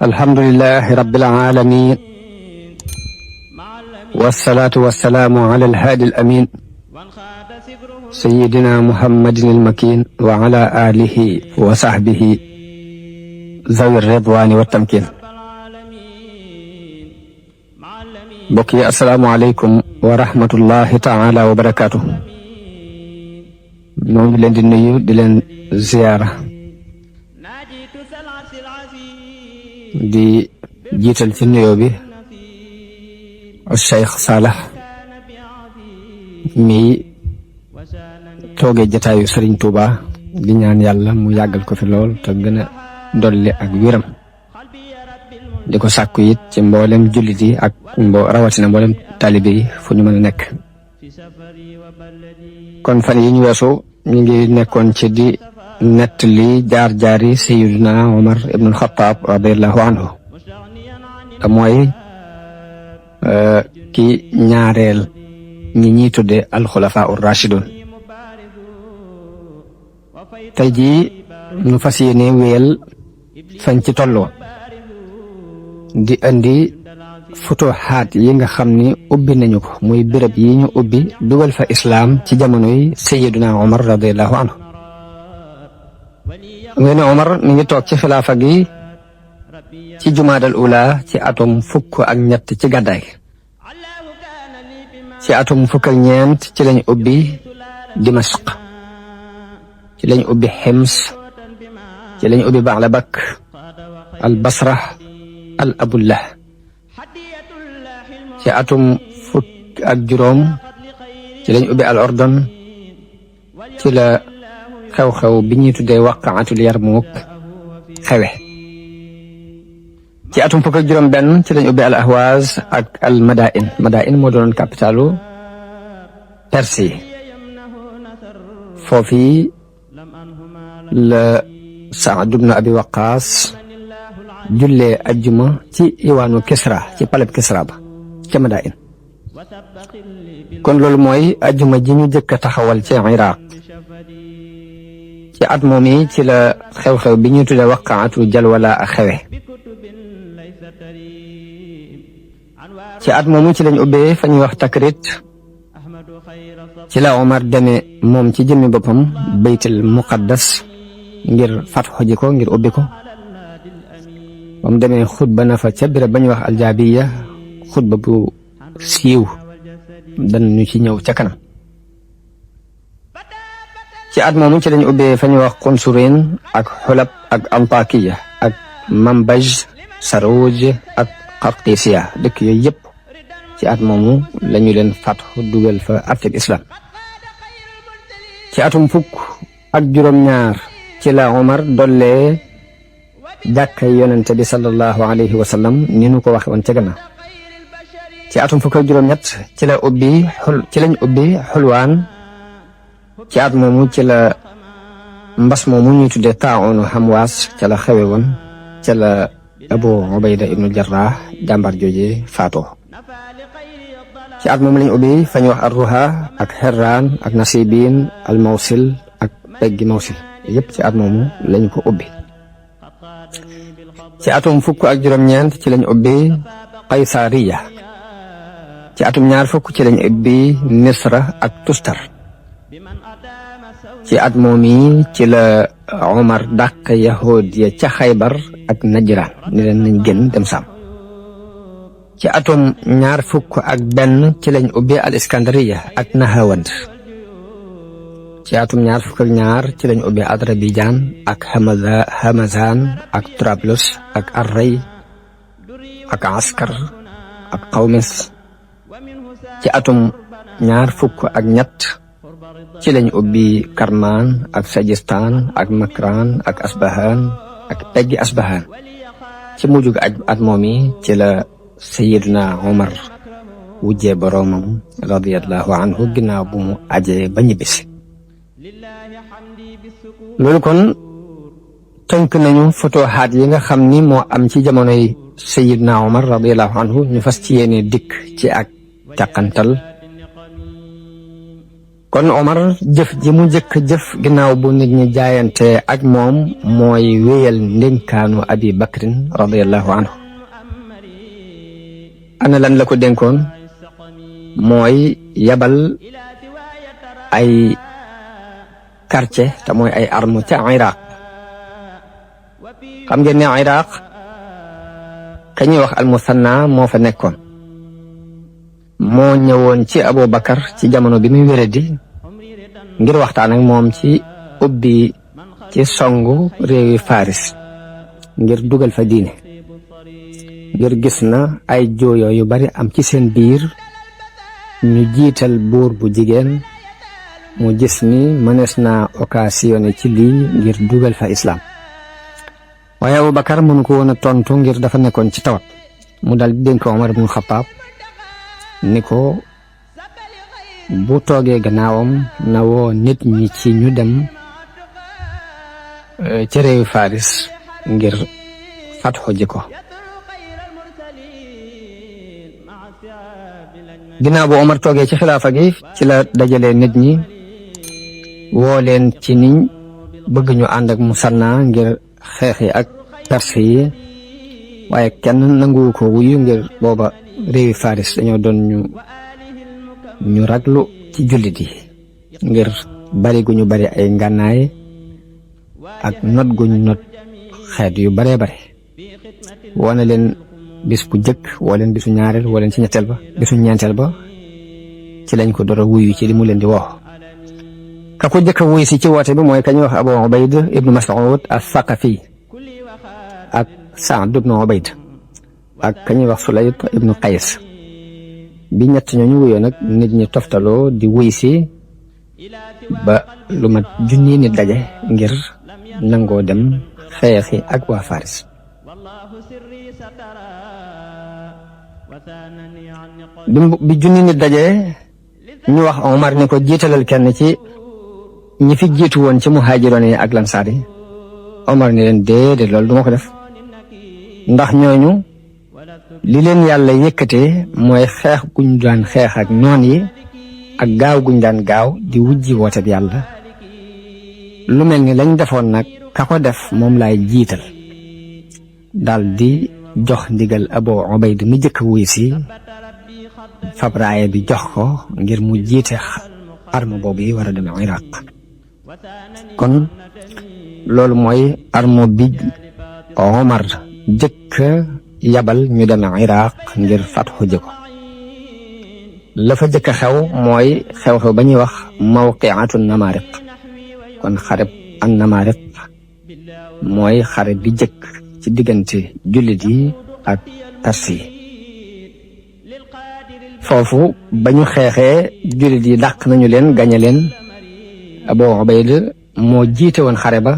alhamdulillahi rabbil alamin wassalatu wassalamu ala alhadi alamin sayyidina muhammadin almakin wa ala alihi wa sahbihi zawi ridwani wa tamkin. mbokk yi assalaamu aleykum wa rahmatullahi taala wa barakaatu. ñoo ngi leen di nuyu di leen ziyaara di jiital ci nuyoo bi Cheikh Salah mi toogee jataayu Sëriñ Tuuba di ñaan yàlla mu yàggal ko fi lool te gën a dolli ak wéram di ko sàkku it ci mboolem jullit yi ak rawatina mboolem taalibe yi fu ñu mën a nekk. kon fan yi ñu weesu ñu ngi nekkoon ci di nettali jaar-jaari Sayyiduna Umar ibnul Xattaab radiyallahu anhu te mooy ki ñaareel ñi tudde alxulafaa ur-raashidun. tey jii ñu fas yéene wéyal fañ ci tolloo di indi futuhaat yi nga xam ni ubbi nañu ko muy béréb yi ñu ubbi dugal fa islaam ci jamonoy Sayyiduna Umar radiyallahu anhu. ngeen ne Umar mi ngi toog ci xilaafa gi ci jumaadal ula ci atum fukk ak ñett ci gàddaay. ci atum fukk ak ñeent ci lañ ubbi Dimashq, ci lañ ubbi Hims, ci lañ ubbi Ba'labak, al Basra, al Abullah. ci atum fukk ak juróom ci lañ ubbi al Ordon, ci la xew-xew bi ñuy tuddee waqaatul Yarmuk xewe. ci atum fukk ak juróom benn ci lañ ubbi al Ahwaaz ak al Madain. Madain moo doonoon capitalu Perse yi. foofii la Saad ibn Abi Waqaas jullee ajjuma ci iwaanu Kisra, ci paleb Kisra ba ca Madain. kon loolu mooy ajjuma ji ñu jëkk a taxawal ci Iraq. ci at moom yi ci la xew-xew bi ñuy tuddee waqaatu Jalwala ak xewe. ci at moomu ci lañ ubbee fa ñuy wax Takrit. ci la Omar demee moom ci jëmmi boppam baytul muqaddas ngir fatxu ji ko, ngir ubbi ko. moom demee xutba na fa ca béréb ba ñuy wax Aljaabiya, xutba bu siiw danañu ci ñëw ca kanam. ci at moomu ci lañ ubbee fa ñuy wax Qunsurin ak Xulab ak Antakiya ak Manbaj, Saruj ak Qartisiya. dëkk yooyu yëpp ci at moomu lañu leen fatxu dugal fa atteb islam. ci atum fukk ak juróom-ñaar ci la Omar dollee jàkkay yonente bi sallallahu alayhi wa sallam ni nu ko waxe woon ca gannaaw. ci atum fukk ak juróom-ñett ci lañ ubbi Xulwaan. ci at moomu ci la mbas moomu ñuy tuddee taa'unu Hamwaas ca la xewe woon, ca la Abu Ubayda ibnu Jarrah jàmbar jooje faatoo. ci at moomu lañ ubbi fa ñu wax Ar-Ruha ak Herraan ak Nasibin, al Mawsil ak peggi Mawsil. yëpp ci at moomu lañ ko ubbi. ci atum fukk ak juróom-ñeent ci lañ ubbi Qaysariya. ci atum ñaar fukk ci lañ ubbi Misra ak Tustar. ci at moom yi ci la Omar dàq yahud ya ca Xaybar ak Najraan ni leen nañ génn dem Saam. ci atum ñaar fukk ak benn ci lañ ubbi al Iskandariya ak Nahawand. ci atum ñaar fukk ak ñaar ci lañ ubbi Adrabijaan ak Hamazaan ak Trablus ak Array ak Askar ak Qawmis. ci atum ñaar fukk ak ñett ci lañ ubbi Karmaan ak Sajistaan ak Makran ak Asbahaan ak peggi Asbahaan. ci mujjug at moom yi ci la Sayyiduna Umar wujjee boroomam radiyallahu anhu ginnaaw bu mu ajee ba ñibbisi. loolu kon tënk nañu futuhaat yi nga xam ni moo am ci jamonoy Sayyiduna Umar radiyallahu anhu. ñu fas ci yéene dikk ci ak càqantal kon Omar jëf ji mu njëkk jëf ginnaaw bu nit ñi jaayante ak moom mooy wéyal ndénkaanu Abi Bakrin radiyallahu anhu. ana lan la ko dénkoon mooy yabal ay quartier te mooy ay arme ca Iraq. xam ngeen ne Iraq ka ñuy wax al-Musanna moo fa nekkoon, moo ñëwoon ci Abu Bakar ci jamono bi muy wéradi ngir waxtaan ak moom ci ubbi ci songu réewi Faris ngir dugal fa diine, ngir gis na ay jooyo yu bari am ci seen biir. ñu jiital buur bu jigéen mu gis ni mënees na occasionné ci lii ngir dugal fa islam. waaye Abu Bakar mënu ko woon a tontu ngir dafa nekkoon ci tawat. mu dal di dénk Omar ibn Khattab ni ko bu toogee gannaawam na woo nit ñi ci ñu dem ci réewi Faris ngir fatxu ji ko. ginnaaw bu Omar toogee ci xilaafa gi ci la dajalee nit ñi woo leen ci niñ bëgg ñu ànd ak Musanna ngir xeexi ak Perse yi, waaye kenn nanguwu ko wuyu ngir booba réewi Faris dañoo doon ñu raglu ci jullit yi ngir bari gu ñu bari ay ngànnaay ak not gu ñu not xeet yu baree bare. woo na leen bis bu jëkk, woo leen bisu ñaareel, woo leen ci ñetteel ba, bisu ñeenteel ba ci lañ ko door a wuyu ci li mu leen di woo. ka ko jëkk a wuyu si ci woote bi mooy ka ñuy wax Abu Ubayd ibnu Mas'ud as-Saqafi ak Sa'd ibnu Ubayd ak ka ñuy wax Sulayt ibnu Qays. bi ñett ñooñu wuyoo nag nit ñi toftaloo di wuy si ba lu mat junni nit daje ngir nangoo dem xeexi ak waa Faris. bi junni nit daje ñu wax Omar ni ko jiitalal kenn ci ñi fi jiitu woon ci muhaajiroon yi ak lansaar yi. Omar ni leen déedéet, loolu du ma ko def, ndax ñooñu li leen yàlla yëkkatee mooy xeex guñ daan xeex ak noon yi ak gaaw guñ daan gaaw di wujji woote bi yàlla. lu mel ni lañ defoon nag ka ko def moom laay jiital. dal di jox ndigal Abu Ubayd mi jëkk wuy si fab raaya bi jox ko ngir mu jiite arme boobu yi war a dem Iraq. kon loolu mooy arme bi Omar jëkk yabal ñu dem Iraq ngir fatxu ji ko. la fa jëkk xew mooy xew-xew ba ñuy wax mawqi'atu Namariq. kon xareb an Namariq mooy xare bi jëkk ci diggante jullit yi ak Perse yi. foofu ba ñu xeexee jullit yi dàq nañu leen, gañe leen. Abu Ubayd moo jiite woon xare ba.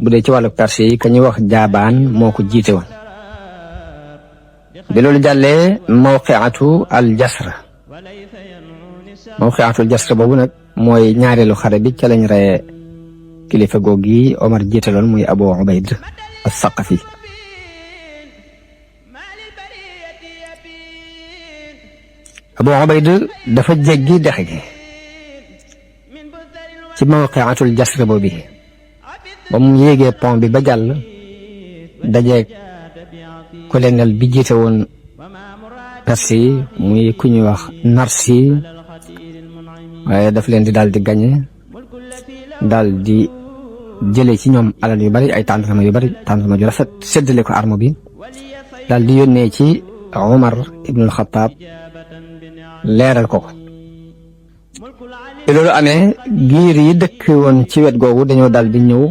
bu dee ci wàllu Perse yi ka ñuy wax Jaabaan moo ko jiite woon. bi loolu jàllee mawqi'atu al Jasra. mawqi'atu al Jasra boobu nag mooy ñaareelu xare bi ca lañ reye kilifa googu yi Omar jiitaloon muy Abu Ubayd as-Saqafi. Abu Ubayd dafa jéggi dex gi ci mawqi'atul Jasra boobu ba mu yéegee pont bi ba jàll dajeeg colonel bi jiite woon Perse yi muy ku ñuy wax Narsi, waaye daf leen di daal di gañe, daal di jëlee ci ñoom alal yu bari, ay tàndarma yu bari, tàndarma ju rafet, séddale ko arme bi, daal di yónnee ci Omar ibnul Xattaab leeral ko. te loolu amee giir yi dëkk woon ci wet googu dañoo daal di ñëw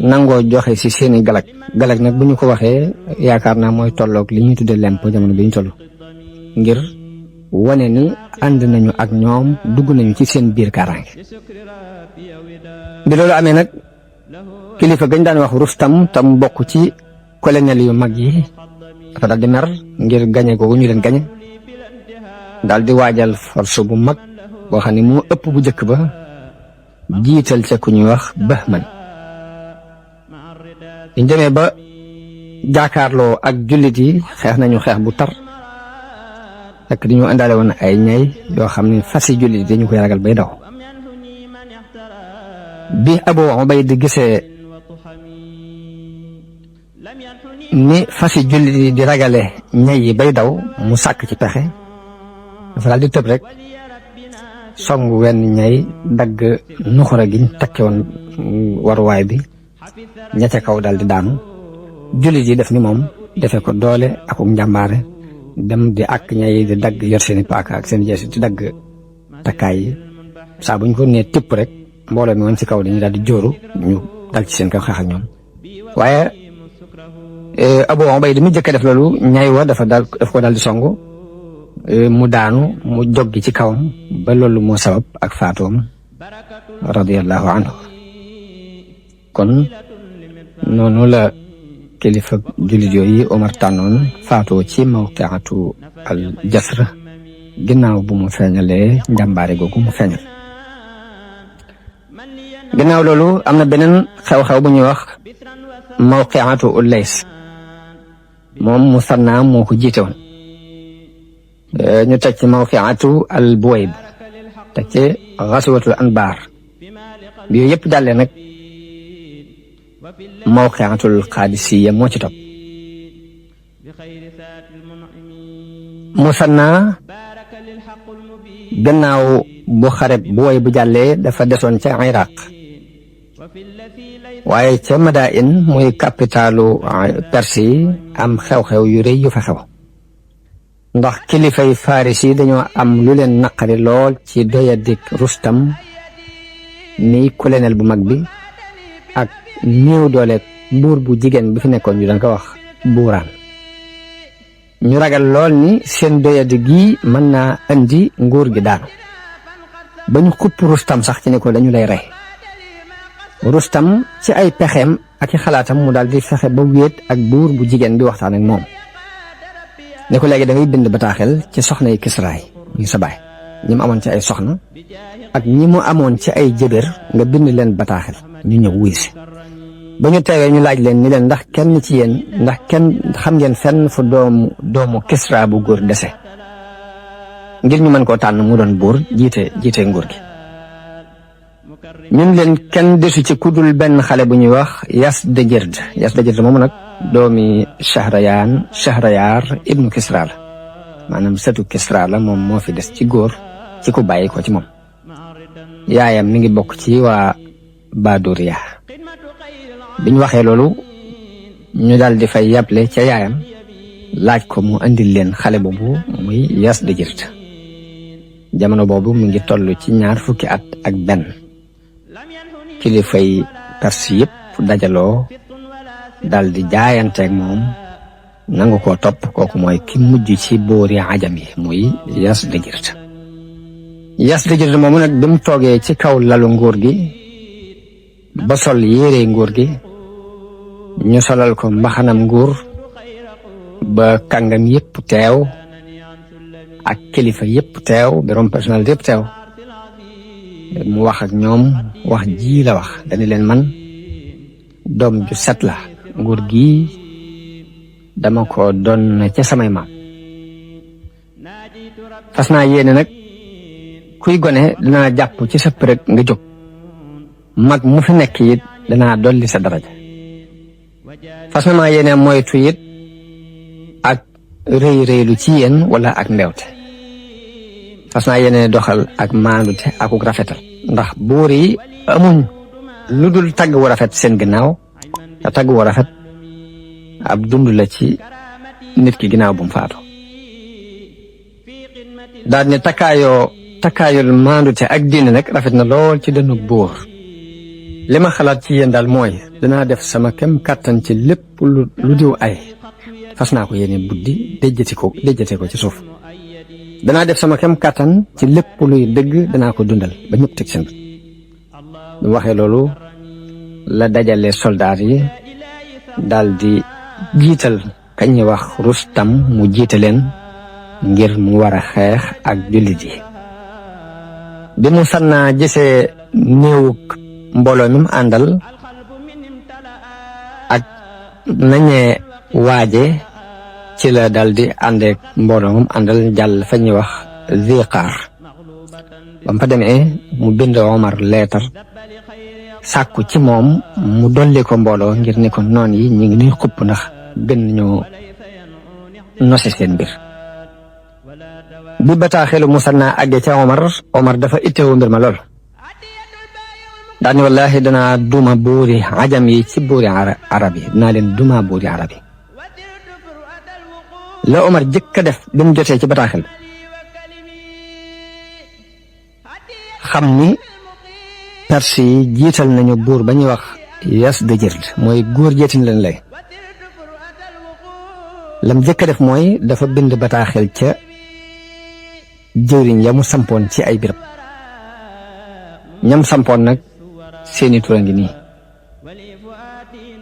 nangoo joxe ci seeni galag. galag nag bu ñu ko waxee yaakaar naa mooy tolloog li ñuy tuddee lempo jamono bi ñu toll, ngir wane ni ànd nañu ak ñoom, dugg nañu ci seen biir kaaraange. bi loolu amee nag kilifa gañ daan wax Rustam tam bokk ci colonel yu mag yi dafa daal di mer ngir gañe googu ñu leen gañe, daal di waajal force bu mag boo xam ne moo ëpp bu njëkk ba, jiital ca ku ñuy wax Bahman. biñ demee ba jàkkaarloo ak jullit yi xeex nañu xeex bu tar fekk dañu àndaale woon ay ñay yoo xam ne fas yi jullit dañu koy ragal bay daw. bi Abu Ubayda gisee ni fas yi jullit yi di ragale ñay yi bay daw mu sàkk ci pexe dafa daal di tëb rek songu wenn ñay dagg nuxura giñ takke woon waruwaay bi ña ca kaw daal di daanu. jullit yi def ni moom defe ko doole ak njàmbaare dem di ak ñay di dagg yor seeni paaka ak seen jeesi di dagg takkaay yi saa buñ ko nee tipp rek mbooloo mi woon ci kaw dañu daal di jóoru ñu dal ci seen kaw xeex ak ñoom. waaye Abu Ubayda mi jëkk def loolu ñay wa daf ko daal di songu mu daanu mu joggi ci kawam ba loolu moo sabab ak faatoom radiyallahu anhu. kon noonu la kilifa jullit yooyu Omar tànnoon faatoo ci mawqiatu al Jasr ginnaaw bu mu feeñalee njàmbaare googu mu feeñal. ginnaaw loolu am na beneen xew-xew bu ñuy wax mawqiatu Ulays moom Musanna moo ko jiite woon. ñu teg ci mawqiatu al Buwayb teg ci ghazwatul Anbar bi yooyu yëpp jàllee nag mawqiatul Qaadisiyya moo ci topp. Musanna gannaaw bu xareb Buwayb bu jàllee dafa desoon ca Iraq waaye ca Madain muy capitalu Perse yi am xew-xew yu rëy yu fa xew ndax kilifay Faris yi dañoo am lu leen naqari lool ci doyadik Rustam ni colonel bu mag bi ak néew doole buur bu jigéen bi fi nekkoon ñu daan ko wax buuraan. ñu ragal lool ni seen doyadi gii mën naa andi nguur gi daanu ba ñu xupp Rustam sax ci ne ko dañu lay rey. Rustam ci ay pexeem ak i xalaatam mu daal di fexe ba wéet ak buur bu jigéen bi waxtaan ak moom ne ko léegi da ngay bind bataaxel ci soxna yi Kisra yi ñu sa baay ñi mu amoon ci ay soxna ak ñi mu amoon ci ay jëbër nga bind leen bataaxel ñu ñëw wuy si. ba ñu teewee ñu laaj leen ni leen ndax kenn ci yéen ndax kenn xam ngeen fenn fu doomu Kisra bu góor dese ngir ñu mën koo tànn mu doon buur jiite nguur gi. ñun leen kenn desu ci kudul benn xale bu ñuy wax Yazdajird moomu nag doomi Shahrayaar ibnu Kisra la maanaam sëtu Kisra la moom moo fi des ci góor ci ku bàyyi ko ci moom. yaayam mi ngi bokk ci waa Baduriya. biñ waxee loolu ñu daal di fay yàble ca yaayam laaj ko mu andil leen xale boobu muy Yazdajird. jamono boobu mu ngi toll ci 20 fukki at ak benn. kilifay Perse yëpp dajaloo daal di jaayanteeg moom nangu koo topp. kooku mooy ki mujj ci boori ajam yi muy Yazdajird moomu nag bi mu toogee ci kaw lalu nguur gi ba sol yére nguur gi ñu solal ko mbaxanam nguur ba kàngam yëpp teew ak kilifa yëpp teew borom personnalité yëpp teew mu wax ak ñoom wax ji la wax dañu leen man doom ju set la nguur gi dama ko doon ca samay maam fas naa yéene nag kuy gone dinaa jàpp ci sa përëg nga jóg mag mu fi nekk it danaa dolli sa daraja fas na maa yéene moytu it ak rëylu ci yéen wala ak mbewte fas naa yéene doxal ak maandute akuk rafetal ndax buur yi amuñ lu dul tagg wu rafet seen gannaaw te tagg wu rafet ab dund la ci nit ki ginnaaw bu mu faatu. daal ne takkaayul maandute ak diine nag rafet na lool ci dënnu buur. li ma xalaat ci yéen daal mooy danaa def sama kem kàttan ci lépp lu diw ay fas naa ko yéene buddi déjjate ko ci suuf. danaa def sama kem kàttan ci lépp luy dëgg danaa ko dundal ba ñëpp teg seen bu waxee loolu la dajale soldaar yi daal di jiital kañ wax Rustam mu jiite leen ngir mu war a xeex ak jullit yi. bi mu sannaa gisee néewuk mbooloo mi mu àndal ak nañee waaje ci la daldi àndeek mbooloom àndal jàll fa ñuy wax Ziqaar ba mu fa demee mu bind Omar leetar sàkku ci moom mu dolli ko mbooloo ngir ni ko noon yi ñu ngi nuy xupp ndax gën ñoo nose seen mbir bi bataaxelu Musanna àggee ca Omar dafa ittewoo mbir ma lool daani wallaahi danaa duma buuri ajam yi ci buuri arab yi dinaa leen duma buuri arab yi la Omar jëkk a def bi mu jotee ci bataaxel xam ni Perse yi jiital nañu buur ba ñuy wax Yazdajird mooy góor jeetin leen lay lam jëkk a def mooy dafa bind bataaxel ca jëwriñ ya mu sampoon ci ay birab ñam sampoon nag seeni tura ngi nii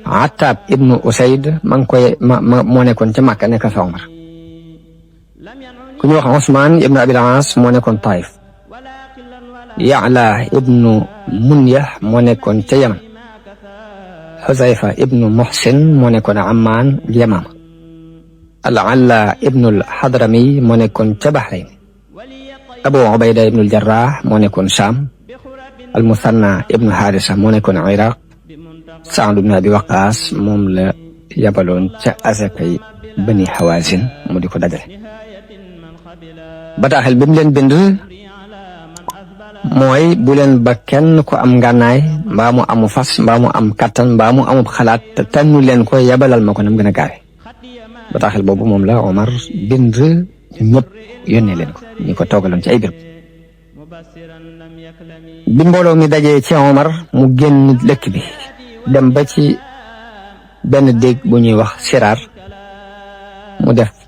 Attab ibnu Usayd ma ngi koy moo nekkoon ca Makka nekk fa Omar ku ñu wax Usmaan ibnu Abil Aas moo nekkoon Taif Ya'la ibnu Munyah moo nekkoon ca Yaman Xusayfa ibnu Muhsin moo nekkoon Ammaan Yamaama Al-Alla ibnu al-Hadrami moo nekkoon ca Bahrayn Abu Ubayda ibnu al-Jarrah moo nekkoon Sham Al-Musanna ibnu Harisa moo nekkoon Iraq Saad ibnu Abi Waqaas moom la yabaloon ca asakay Bani Hawazin mu di ko dajale bataaxel bi mu leen bind mooy bu leen ba kenn ko am ngànnaay mbaa mu amu fas mbaa mu am kattan mbaa mu amu xalaat te tànnu leen ko yabalal ma ko nam gën a gaawe bataaxel boobu moom la Omar bind ñëpp yónnee leen ko ñi ko toogaloon ci ay béréb bi mbooloo mi dajee ci Omar mu génn lëkk bi dem ba ci benn déeg bu ñuy wax Siraar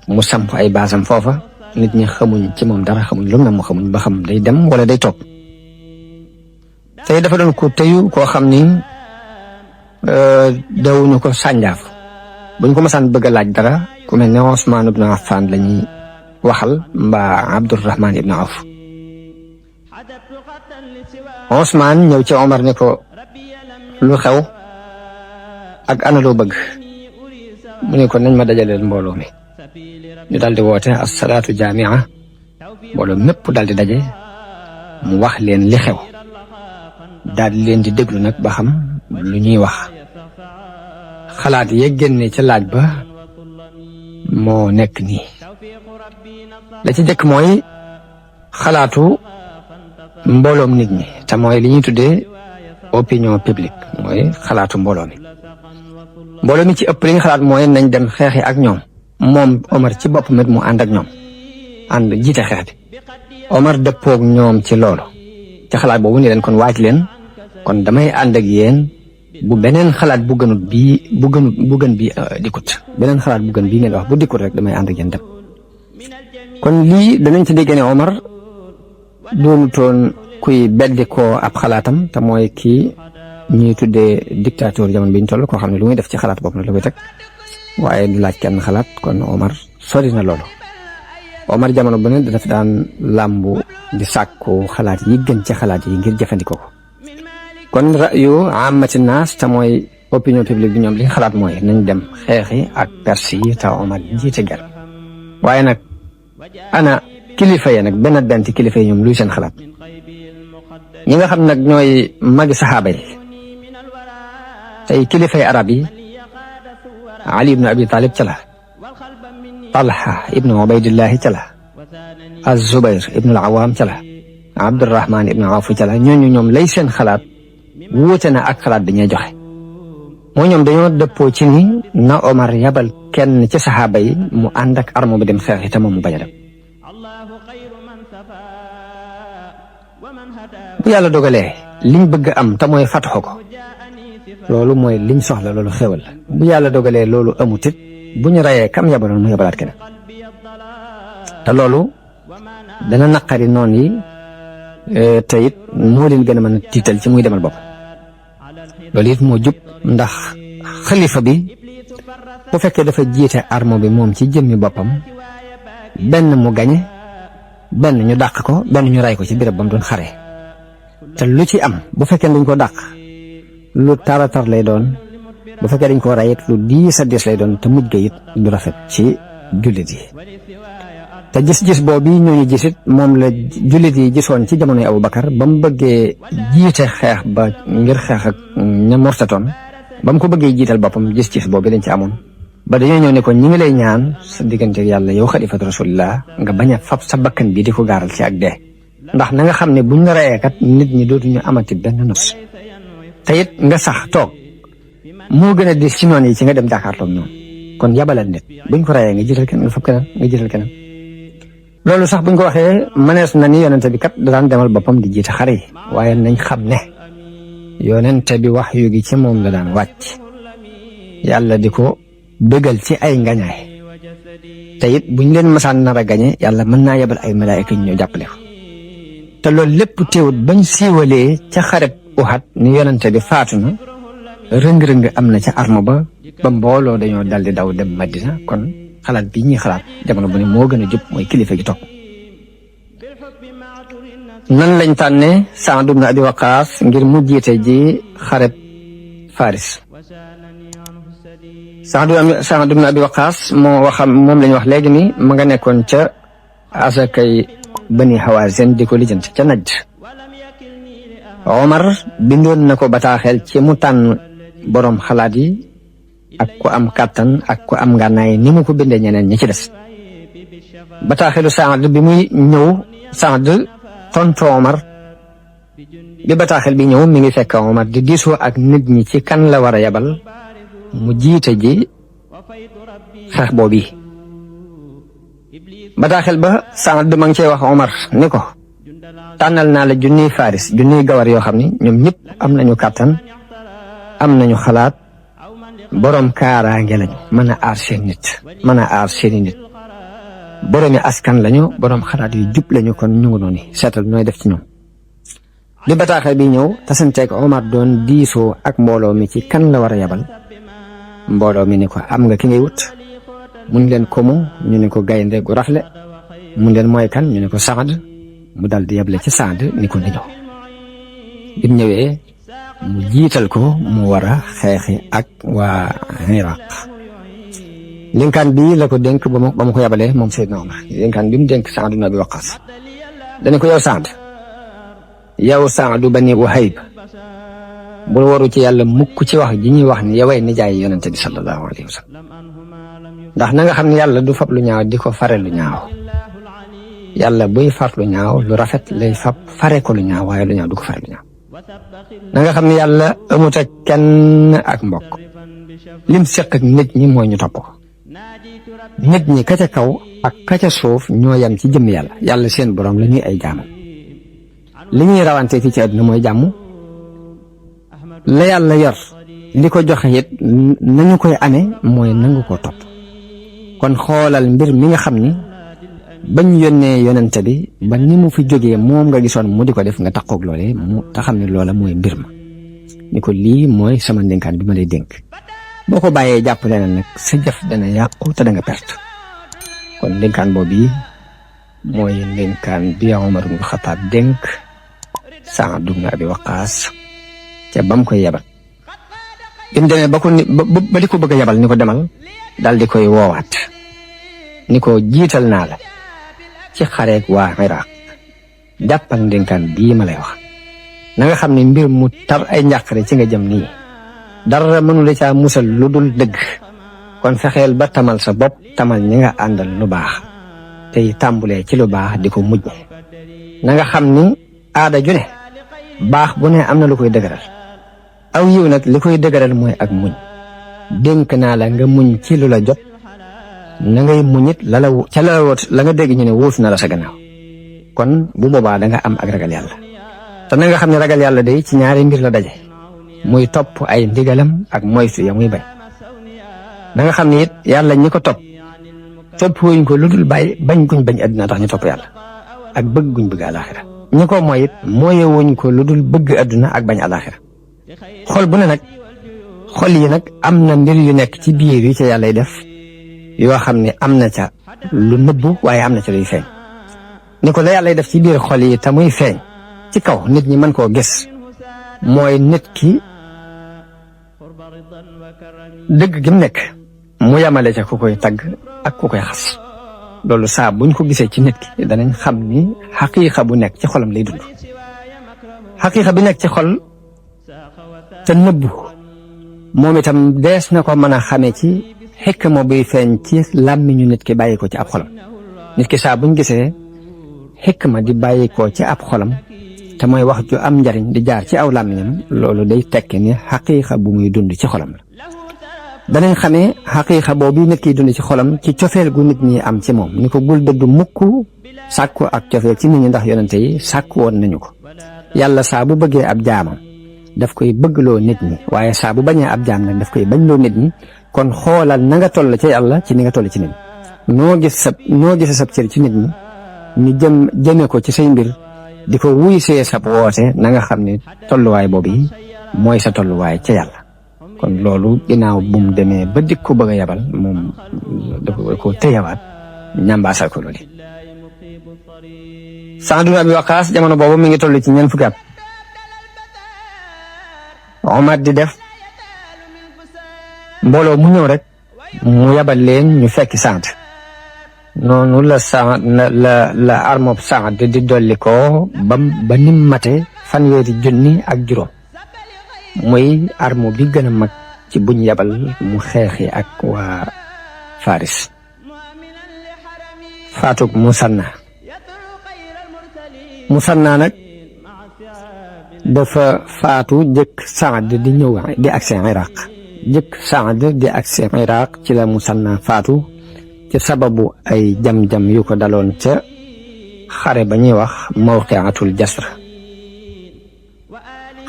mu samp ay baasam foofa nit ñi xamuñ ci moom dara xamuñ lu mu xamuñ ba xam day dem wala day toog tey dafa doon ko tëyu koo xam ni dawuñu ko sànjaaf buñ ko masaan bëgg a laaj dara ku mel ne Usmaan ibnu Affaan lañuy waxal mbaa Abdurrahmaan ibnu Awf Usmaan ñëw ci Omar ne ko lu xew ak ana loo bëgg mu ne ko nañ ma dajaleel mbooloo mi ñu daldi woote as-salaatu jaami'a mbooloo mépp daldi daje mu wax leen li xew daldi leen di déglu nag ba xam lu ñuy wax xalaat ye génne ca laaj ba moo nekk nii la ci jëkk mooy xalaatu mbooloom nit ñi te mooy li ñuy tuddee opinion publique mooy xalaatu mbooloo mi ci ëpp li ñu xalaat mooy nañ dem xeexi ak ñoom moom Omar ci bopp mit mu ànd ak ñoom ànd jiite xeex bi Omar dëppoog ñoom ci loolu ci xalaat boobu ni leen kon waaj leen kon damay ànd ak yéen bu beneen xalaat bu gën bii dikkut beneen xalaat bu gën bii ngeen wax bu dikkut rek damay ànd ak yéen dem kon lii danañ ci dégg ne Omar doonutoon kuy beddi koo ab xalaatam te mooy kii ñuy tuddee dictateur jamono bi ñu toll koo xam ne lu muy def ci xalaat bopp na la koy teg waaye du laaj kenn xalaat kon Omar sori na loolu Omar jamono bu ne dafa daan làmbu di sàkku xalaat yi gën ci xalaat yi ngir jëfandikoo ko kon ra'yu amati naas te mooy opinion publique bi ñoom li xalaat mooy nañ dem xeexi ak Perse yi te Omar jiite gar waaye nag ana kilifa ya nag benn ci kilifa yi ñoom luy seen xalaat ñi nga xam nag ñooy magi saxaaba yi tey kilifay arab yi Ali ibnu Abi Talib ca la Talha ibnu Ubaydillahi ca la Az-Zubayr ibnu al-Awwam ca la Abdurrahman ibnu Awf ca la ñooñu ñoom lay seen xalaat wuute na ak xalaat bi ñuy joxe moo ñoom dañoo dëppoo ci ni na Omar yabal kenn ci saxaaba yi mu ànd ak armo bi dem xeex yi te moom mu bañ a dem bu yàlla dogalee liñ bëgg am te mooy fataxo ko loolu mooy liñ soxla loolu xéwal bu yàlla dogalee loolu amut it bu ñu rayee kam yabaloon mu yabalaat keneen te loolu dana naqari noon yi te it moo leen gën a mën a tiital ci muy demal bopp loolu it moo jub ndax xalifa bi bu fekkee dafa jiite armo bi moom ci jëmmi boppam benn mu gañe benn ñu dàq ko benn ñu ray ko ci béréb ba mu doon xare te lu ci am bu fekkee dañ ko dàq lu taratar lay doon bu fekkee dañ ko ray it lu diis a diis lay doon te mujj ga it du rafet ci jullit yi te gis-gis boobu ñooñu gisit moom la jullit yi gisoon ci jamonoy Abubakar ba mu bëggee jiite xeex ba ngir xeex ak ña mortatoon ba mu ko bëggee jiital boppam gis-gis boobu lañ ci amoon ba dañoo ñëw ne ko ñi ngi lay ñaan sa diggante yàlla yow xalifatu rasulillah nga bañ a fab sa bakkan bi di ko gaaral ci ak dee ndax na nga xam ne buñ la reyee kat nit ñi dootuñu amati benn nos te it nga sax toog moo gën a dis ci noonu yi ci nga dem jàkkaarloog ñoom kon yabalal nit buñ ko reyee nga jiital keneen nga fab keneen nga jiital keneen loolu sax buñ ko waxee mënees na ni yonente bi kat da daan demal boppam di jiite xare yi waaye nañ xam ne yonente bi wax yu gi ci moom la daan wàcc yàlla di ko bëggal ci ay ngañaay te it buñ leen masaan nar a gañe yàlla mën naa yebal ay malaayika ñu ñëw jàppale ko te loolu lépp teewut bañ siiwalee ca xareb Uhud ni yonente bi faatu na rëng-rëng am na ca arme ba mbooloo dañoo daldi daw dem Madina kon xalaat bi ñuy xalaat jamono bu ne moo gën a jub mooy kilifa gi toog nan lañ tànne Saad ibn Abi Waqaas ngir mu jiite ji xareb Faris Saad ibn Abi Waqaas moom lañ wax léegi ni ma nga nekkoon ca asakay Bani Hawazin di ko lijjanti ca Najd Omar bindoon na ko bataaxel ci mu tànn boroom xalaat yi ak ku am kàttan ak ku am ngànnaay ni mu ko bindee ñeneen ñi ci des bataaxelu Saad bi muy ñëw Saad tontu Omar bi bataaxel bi ñëw mi ngi fekk Omar di diisoo ak nit ñi ci kan la war a yabal mu jiite ji xeex boobu bataaxel ba Saad ma ngi cey wax Omar ni ko tànnal naa la junniy Faris junniy gawar yoo xam ni ñoom ñëpp am nañu kàttan am nañu xalaat boroom kaaraange lañu mën a aar seen nit mën a aar seeni nit boroomi askan lañu boroom xalaat yu jub lañu kon ñu ngi noonu seetal nooy def ci ñoom bi bataaxel bi ñëw tasanteeg Omar doon diisoo ak mbooloo mi ci kan la war a yabal mbooloo mi ni ko am nga ki ngay wut mun leen ko mu ñu ne ko gaynde gu rafle mun leen mooy kan ñu ne ko Saad mu dal di yable ci Saad ni ko na ñëw bi ñëwee mu jiital ko mu war a xeexi ak waa Iraq linkaan bi la ko dénk ba mu ko yabalee moom Seydina Omar linkaan bi mu dénk Saad ibn Abi Waqaas dana ko yow Saadu Bani Wahayb bul waru ci yàlla mukk ci wax ji ñuy wax ni yoway nijaay yonente bi sallallahu alayhi wa sallam ndax na nga xam ne yàlla du fab lu ñaaw di ko fare lu ñaaw yàlla buy far lu ñaaw lu rafet lay fab fare ko lu ñaaw waaye lu ñaaw du ko fare lu ñaaw na nga xam ne yàlla amut ak kenn ak mbokk lim seq ak nit ñi mooy ñu topp ko nit ñi ka ca kaw ak ka ca suuf ñoo yam ci jëm yàlla seen borom la ñuy ay jaamam li ñuy rawante fii ci àdduna mooy jàmm la yàlla yor li ko joxe it nañu koy amee mooy nangu ko topp kon xoolal mbir mi nga xam ni bañ yónnee yonente bi ba ni mu fi jógee moom nga gisoon mu di ko def nga takkoog loolee mu te xam ne loola mooy mbir ma ni ko lii mooy sama ndénkaan bi ma lay dénk boo ko bàyyee jàpp leneen nag sa jëf dana yàqu te da nga perte kon ndénkaan boobu yi mooy ndénkaan bi Omar ibn Khattab dénk Saad ibn Abi Waqaas ca bam koy yebal bi mu demee ba di ko bëgg a yebal ni ko demal daal di koy woowaat ni ko jiital naa la ci xareeg waa Iraq jàppal ndénkaan bii ma lay wax na nga xam ne mbir mu tar ay njàqare ci nga jëm nii dara mënu la caa musal lu dul dëgg kon fexeel ba tamal sa bopp tamal ñi nga àndal lu baax tey tàmbulee ci lu baax di ko mujj na nga xam ni aada ju ne baax bu ne am na lu koy dëgëral aw yiw nag li koy dëgëral mooy ak muñ dénk naa la nga muñ ci lu la jot na ngay muñit la woot la nga dégg ñu ne wóotu na la sa gannaaw kon bu boobaa da nga am ak ragal yàlla te na nga xam ne ragal yàlla day ci ñaari mbir la daje muy topp ay ndigalam ak moytu ya muy bañ na nga xam ne it yàlla ñi ko topp wuñ ko lu dul bañ guñ bañ àddina tax ñu topp yàlla ak bëgg guñ bëgg àlaxira ñi ko mooy it mooye wuñ ko lu dul bëgg àdduna ak bañ àlaxira xol bu ne nag xol yi nag am na mbir yu nekk ci biir yi ca yàllay def yoo xam ne am na ca lu nëbbu waaye am na ca luy feeñ ni ko la yàllay def ci biir xol yi te muy feeñ ci kaw nit ñi mën koo gis mooy nit ki dëgg gi mu nekk mu yamale ca ku koy tagg ak ku koy xas loolu saa buñ ko gisee ci nit ki danañ xam ni xaqiiqa bu nekk ci xolam lay dund xaqiiqa bi nekk ci xol te nëbbu moom itam dees na ko mën a xamee ci xikma buy feeñ ci làmmiñu nit ki bàyyi ko ci ab xolam nit ki saa buñ gisee xikma di bàyyi ko ci ab xolam te mooy wax ju am njariñ di jaar ci aw làmmiñam loolu day tekki ni xaqiiqa bu muy dund ci xolam la danañ xamee xaqiiqa boobu nit kiy dund ci xolam ci cofeel gu nit ñi am ci moom ni ko bul dëddu mukk sàkku ak cofeel ci nit ñi ndax yonente yi sàkku woon nañu ko yàlla saa bu bëggee ab jaamam daf koy bëggloo nit ñi waaye saa bu bañee ab jaam nag daf koy bañloo nit ñi kon xoolal na nga toll ci yàlla ci ni nga toll ci nit ñi noo gis sab cër ci nit ñi ñu jëme ko ci say mbir di ko wuy see sab woote na nga xam ne tolluwaay boobu yi mooy sa tolluwaay ca yàlla kon loolu ginnaaw bu mu demee ba dik ko bëgg a yabal moom dafa ko téyawaat ñambaasal ko loolu Saad ibn Abi Waqaas jamono boobu mi ngi toll ci ñeent fukki at Omar di def mbooloo mu ñëw rek mu yabal leen ñu fekki Saad noonu la Saad la armob Saad di dolli ko ba nim mate fanweeri junni ak juróom mooy armo bi gën a mag ci buñ yabal mu xeexi ak waa Faris faatug Musanna nag dafa faatu jëkk Saad di ñëw di agsi Iraq jëkk Saad di agsi Iraq ci la Musanna faatu ci sababu ay jam-jam yu ko daloon ca xare ba ñuy wax mawqiatul Jasr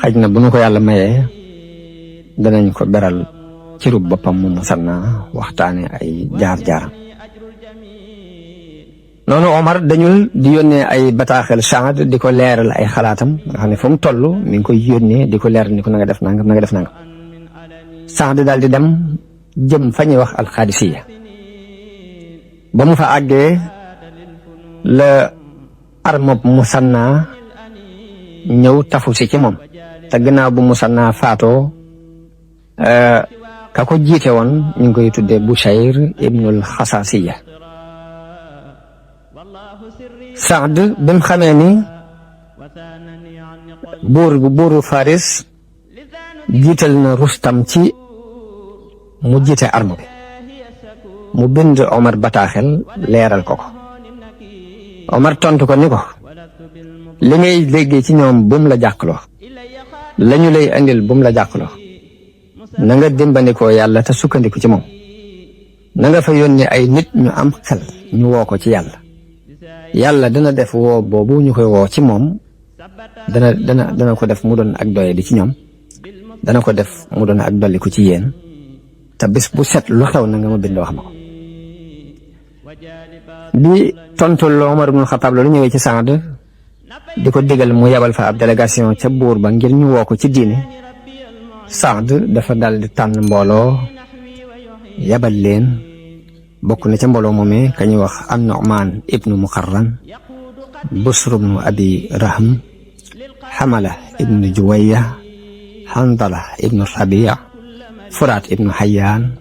xaj na bu ñu ko yàlla mayee danañ ko beral ci rub boppam mu Musanna waxtaane ay jaar-jaaram noonu Omar dañul di yónnee ay bataaxel Saad di ko leeral ay xalaatam nga xam ne fu mu toll mi ngi koy yónnee di ko leeral ni ko na nga def nangam na nga def nangam Saad daal di dem jëm fa ñuy wax alxaadisiya ba mu fa àggee la armob Musanna ñëw tafu si ci moom te gannaaw bu Musanna faatoo ka ko jiite woon ñu ngi koy tuddee Bushayr ibnul Xasaasiya Saad bi mu xamee ni buuru Faris jiital na Rustam ci mu jiite arme bi mu bind Omar bataaxel leeral ko Omar tontu ko ni ko li ngay déggee ci ñoom bum la jàqloo lañu lay andil bum la jàqloo na nga dimbandikoo yàlla te sukkandiku ci moom na nga fa yónnee ay nit ñu am xel ñu woo ko ci yàlla dana def woo boobu ñu koy woo ci moom dana ko def mu doon ak doye di ci ñoom dana ko def mu doon ak dolliku ci yéen te bis bu set lu xew na nga ma bind wax ma ko bi tontu Omar ibn Khattab loolu ñëwee ci Saad di ko digal mu yabal fa ab délégation ca buur ba ngir ñu woo ko ci diine Saad dafa dal di tànn mbooloo yabal leen bokk na ca mbooloo moomee ka ñuy wax an-Nu'man ibnu Muqarran Busr ibnu Abi Rahm Hamala ibnu Juwayya Handala ibnu Rabi' Furat ibnu Hayyan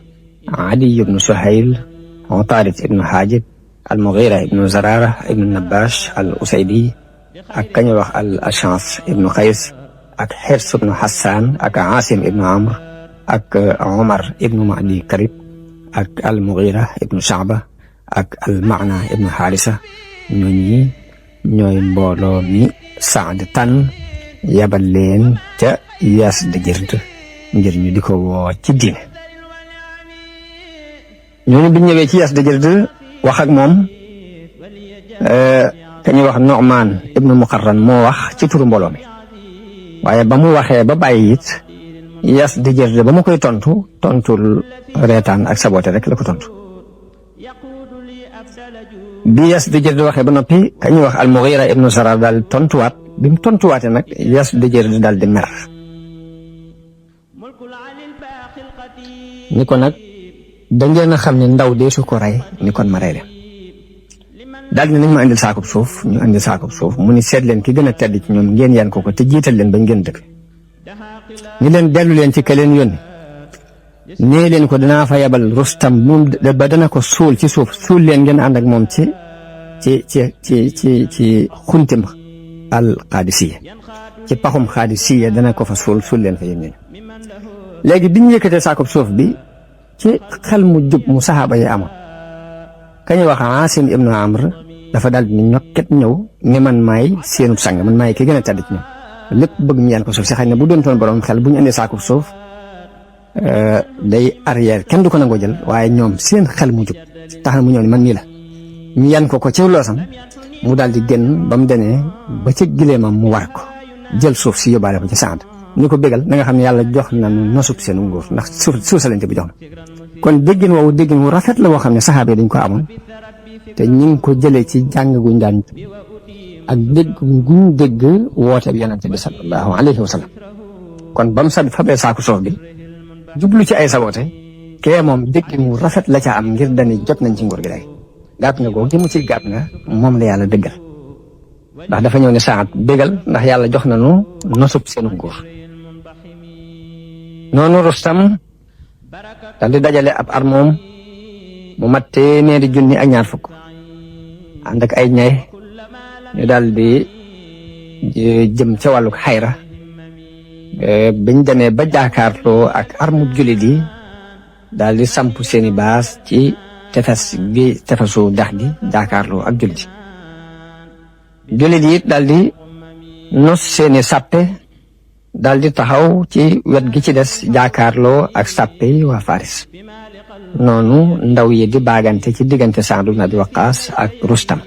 Adi ibnu Suhayl Utarid ibnu Hajib al-Mughira ibnu Zarara ibnu Nabash al-Usaydi ak ka ñuy wax al-Ash'ath ibnu Qays ak Hirs ibnu Hassan ak Asim ibnu Amr ak Omar ibnu Ma'di Karib ak al-Mughira ibnu Sha'ba ak al-Ma'na ibnu Harisa ñooy mbooloo mi Saad tànn yabal leen ca Yazdijird ngir ñu di ko woo ci diine ñooñu bi ñëwee ci Yazdijird wax ak moom ka ñuy wax Nu'man ibnu Muqarran moo wax ci turu mbooloo mi waaye ba mu waxee ba bàyyi it Yazdijird ba mu koy tontul reetaan ak saboté rek la ko tontu bi Yazdijird waxee ba noppi ka ñuy wax al-Mughira ibnu Zarar daal tontuwaat bi mu tontuwaatee nag Yazdijird daal di mer ni ko nag da ngeen a xam ne ndaw deesu ko rey ni kon ma rey leen daal di nañ ma indil saakub suuf ñu indil saakub suuf mu ni seet leen ki gën a tedd ci ñoom ngeen yan ko te jiital leen bañ ngeen dëkk ni leen dellu leen ci ka leen yónni nee leen ko danaa fa yabal Rustam moom ba dana ko suul ci suuf suul leen ngeen ànd ak moom ci xuntim al Qaadisiya ci paxum Qaadisiya dana ko fa suul leen fa yéen léegi biñ yëkkatee saakub suuf bi ci xel mu jub mu saxaaba yi amoon kañuy wax Aasim ibnu Amr dafa daal di ñokket ñëw ne man maay seenub sang man maay ki gën a tedd ci ñoom lépp bëgg ñu yaan ko suuf si xëy na bu doon toon borom xel bu ñu indee saakub suuf day arrière kenn du ko nangoo jël waaye ñoom seen xel mu jub tax na mu ñëw ni man nii la ñu yan ko ci loosam mu daal di génn ba mu demee ba ca gileemam mu war ko jël suuf si yóbbaale ko ci Saad ñu ko bégal na nga xam ne yàlla jox na nu nosub seen nguur ndax suuf sa lañ te bi jox na kon déggin woowu déggin wu rafet la woo xam ne saxaaba yi dañ ko amoon te ñu ngi ko jëlee ci jàng guñ daan ak dégg guñ dégg woote bi yonente bi sallallahu alayhi wa sallam kon ba mu fabee saaku suuf bi jublu ci ay saboote kee moom déggin wu rafet la ca am ngir dani jot nañ ci nguur gi day gàtt nga googu jëmu ci gàtt nga moom la yàlla dëggal ndax dafa ñëw ne Saad bégal ndax yàlla jox na nu nosub seenu nguur noonu Rustam dal di dajale ab armoom mu mat 100 junni ak 20 ànd ak ay ñay ñu daal di jëm ca wàlluk xayra biñ demee ba jaakaarloo ak armu jullit yi daal di samp seeni baas ci tefesu dex gi jaakaarloo ak jullit yi daal di nos seeni sàppe daal di taxaw ci wet gi ci des jaakaarloo ak sàppe yi waa Faris noonu ndaw yi di baagante ci diggante Saad ibn Abi Waqqaas ak Rustam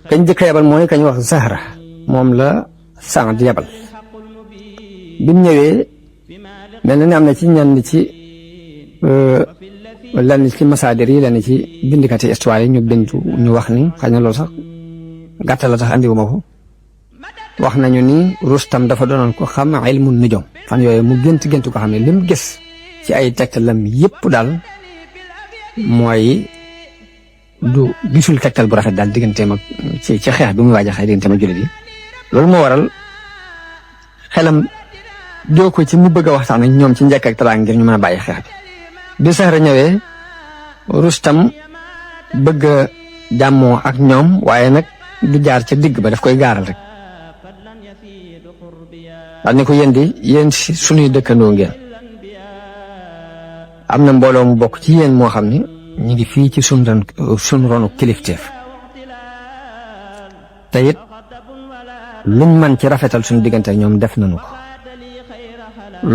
kañ jëkk yabal mooy kañ wax Zahra moom la Saad yabal bi mu ñëwee mel na ni am na ci ñenn ci lenn ci masaadir yi lenn ci bindikati histoire yi ñu wax ni xëy na loolu sax gàttal la tax andiwuma ko wax nañu ni Rustam dafa doonoon ko xam ilmu nujum fan yooyu mu gént ko xam ne lim gis ci ay tegtalam yépp daal mooy du gisul tegtal bu rafet daal digganteem ak ci xeex bi muy waaj a xeex digganteem ak jullit yi loolu moo waral xelam joo ko ci mu bëgg a waxtaan ak ñoom ci njëkk ak teraanga ngir ñu mën a bàyyi xeex bi Zahra ñëwee Rustam bëgg a jàmmoo ak ñoom waaye nag du jaar ca digg ba daf koy gaaral rek daal ni ko yéen suñuy dëkkandoo ngeen am na mbooloo mu bokk ci yéen moo xam ne ñu ngi fii ci suñu ronu kilifteef te it luñ man ci rafetal suñu diggante ak ñoom def nañu ko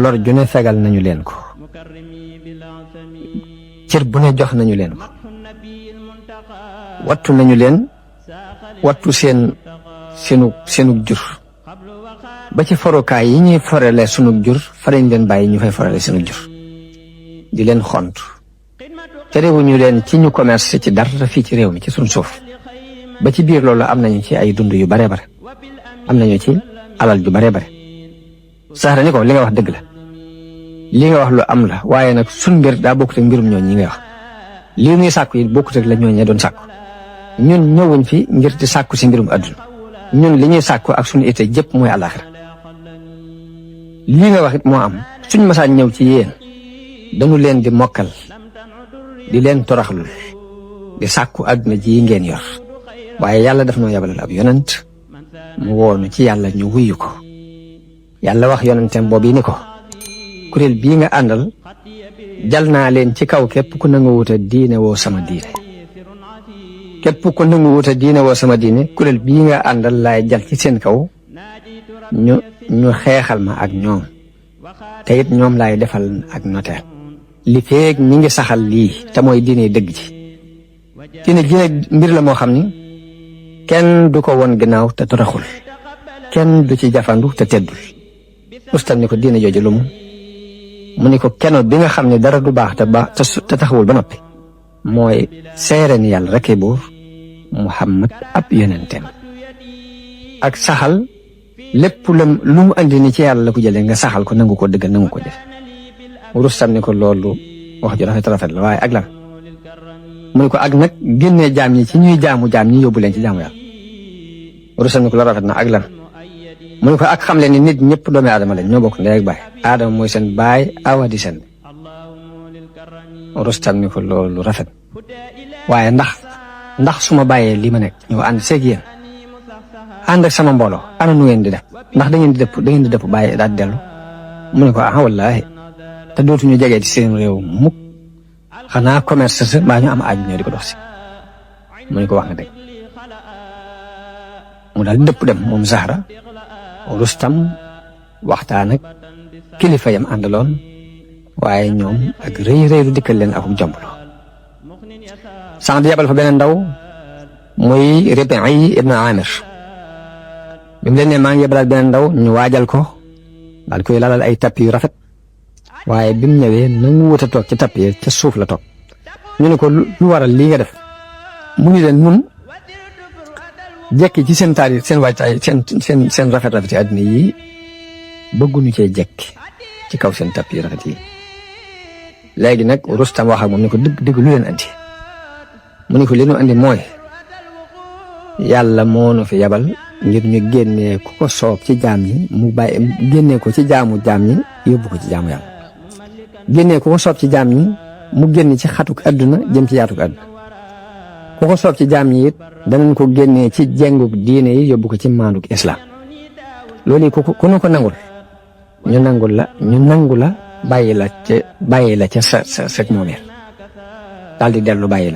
lor ju ne fegal nañu leen ko cër bu ne jox nañu leen ko wattu nañu leen wattu seenu jur ba ci forokaay yi ñuy forale sunu jur fa lañ leen bàyyi ñu fay forale sunu jur di leen xont terewuñu leen ci ñu commerce ci dara fii ci réew mi ci suñ suuf ba ci biir loolu am nañu ci ay dund yu bare bare am nañu ci alal ju bare bare Zahra ni ko li nga wax dëgg la li nga wax lu am la waaye nag suñ mbir daa bokkut ak mbirum ñooñ ñi ngay wax lii muy sàkku yi bokkut ak la ñooñee doon sàkku ñun ñëwuñ fi ngir di sàkku si mbirum àdduna ñun li ñuy sàkku ak suñu ité jëpp mooy àllaaxira lii nga wax it moo am suñ masaan ñëw ci yéen dañu leen di mokkal di leen toroxlul di sàkku àdduna ji ngeen yor waaye yàlla daf noo yabalal ab yonent mu woonu ci yàlla ñu wuyu ko yàlla wax yonenteem boobu ni ko kuréel bii nga àndal jal naa leen ci kaw képp ku nangu wuta diine woo sama diine képp ku nangu wuta diine woo sama diine kuréel bii nga àndal laay jal ci seen kaw ñu xeexal ma ak ñoom te it ñoom laay defal ak noteel li feeg ñi ngi saxal lii te mooy diine dëgg ji diine ji nag mbir la moo xam ni kenn du ko won ginnaaw te toroxul kenn du ci jafandu te teddul Rustam ni ko diine jooju lu mu ni ko keno bi nga xam ne dara du baax te taxawul ba noppi mooy seere ni yàlla rekk buur Muhammad ab yonenteem ak saxal lépp lu mu andi ni ci yàlla la ko jëlee nga saxal ko nangu ko dëggal nangu ko def Rustam ni ko loolu wax ju rafet la waaye ak lan mu ni ko ak nag génnee jaam ñi ci ñuy jaamu jaam ñi yóbbu leen ci jaamu yàlla Rustam ni ko la rafet na ak lan mu ne ko ak xam leen ni nit ñëpp doomi aadama lañ ñoo bokk ndey ak baay aadama mooy seen baay awa di seen Rustam ni ko loolu rafet waaye ndax su ma bàyyee li ma nekk ñëw ànd seeg yéen ànd ak sama mbooloo ana nu ngeen di def ndax da ngeen di dëpp bàyyi daal dellu mu ne ko ah wallaahi te dootuñu jegee ci seen réew mukk xanaa commerce sa mbaa ñu am aaj ñoo di ko dox si mu ne ko wax nga dëgg mu daal dëpp dem moom Zahra Rustam waxtaan ak kilifa yam àndaloon waaye ñoom ak rëy lu dikkal leen ak jomblo Saad yabal fa beneen ndaw muy Ribi'i ibn Amir bi mu leen ne maa ngi yebalaat beneen ndaw ñu waajal ko daal koy lalal ay tapis yu rafet waaye bi mu ñëwee nangu wut a toog ci tapis ca suuf la toog ñu ne ko lu waral lii nga def mu ngi leen mun jekki ci seen taar yi seen waajtaay seen rafet yi àddina yi bëgguñu cee jekki ci kaw seen tapis yu rafet yi léegi nag Rustam wax ak moom ne ko dëgg lu leen andi mu ne ko li nu andi mooy yàlla moo nu fi yabal ngir ñu génnee ku ko soob ci jaam ñi mu bàyyi génnee ko ci jaamu jaam ñi yóbbu ko ci jaamu yàlla génnee ku ko soob ci jaam ñi mu génn ci xatuk àdduna jëm ci yaatuk àdduna ku ko soob ci jaam ñi it danañ ko génnee ci jenguk diine yi yóbbu ko ci maanduk islam loolu yi ku nu ko nangul ñu nangu la bàyyi la ca sa moomeel daal di dellu bàyyi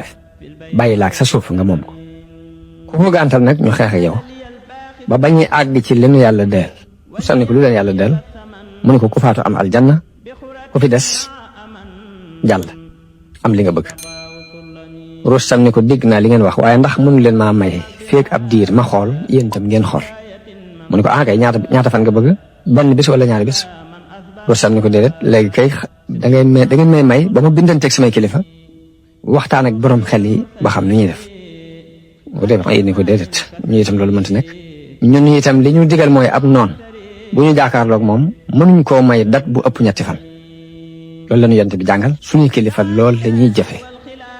la ak sa suuf nga moom ko ku ko gàntal nag ñu xeex ak yow ba bañuy àgg ci leenu yàlla del sànni ko lu leen yàlla del mu ne ko ku faatu am aljanna ku fi des jàll am li nga bëgg Rustam ni ko dégg naa li ngeen wax waaye ndax mënu leen maa may feek ab diir ma xool yéen itam ngeen xool mu ne ko kay ñaata fan nga bëgg benn bis wala ñaari bis Rustam ni ko déedéet léegi kay da ngeen may ba ma bindanteeg samay kilifa waxtaan ak borom xel yi ba xam ni ñuy def bu dee ay ni ko déedéet ñu itam loolu mënta nekk ñun itam li ñu digal mooy ab noon bu ñu jaakaarloog moom mënuñ koo may dat bu ëpp ñetti fan loolu la ñu yonent bi jàngal suñuy kilifa lool dañuy jëfe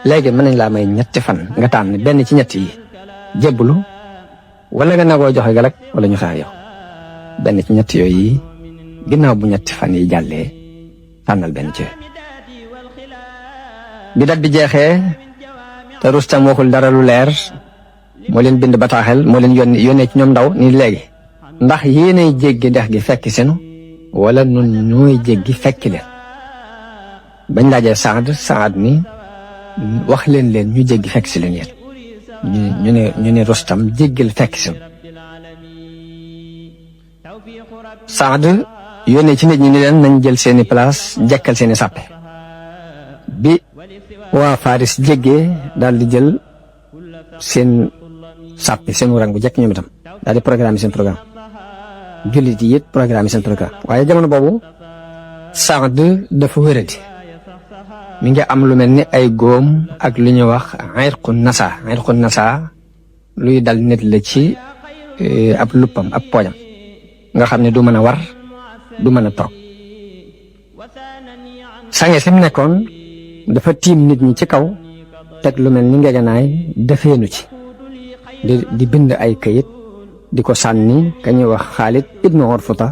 léegi mën nañ laa may ñetti fan nga tànn benn ci ñett yi jébbalu wala nga nagoo joxe galak wala ñu xaar yow benn ci ñett yooyu yi ginnaaw bu ñetti fan yi jàllee tànnal benn ci bi dat bi jeexee te Rustam waxul dara lu leer moo leen bind bataaxel moo leen yónnee ci ñoom ndaw ni léegi ndax yéenay jéggi dex gi fekk senu wala nun ñooy jéggi fekki leen bañ laajee Saad ni wax leen ñu jéggi fekk si leen yéen ñu ne Rustam jéggil fekk senu Saad yónnee ci nit ñi ni leen nañ jël seeni place jekkal seeni sàppe bi waa Faris jéggee daal di jël seen sàppi seen rang bu jekk ñoom itam daal di programme seen programme jullit yi it programme seen programme waaye jamono boobu Saad dafa wéradi mi ngi am lu mel ni ay góom ak lu ñuy wax irqu nasa luy dal nit la ci ab luppam ab poojam nga xam ne du mën a war du mën a toog sange si mu nekkoon dafa tiim nit ñi ci kaw teg lu mel ni ngegenaay defeenu ci di bind ay kayit di ko sànni ka ñuy wax Xaalid ibnu Urfuta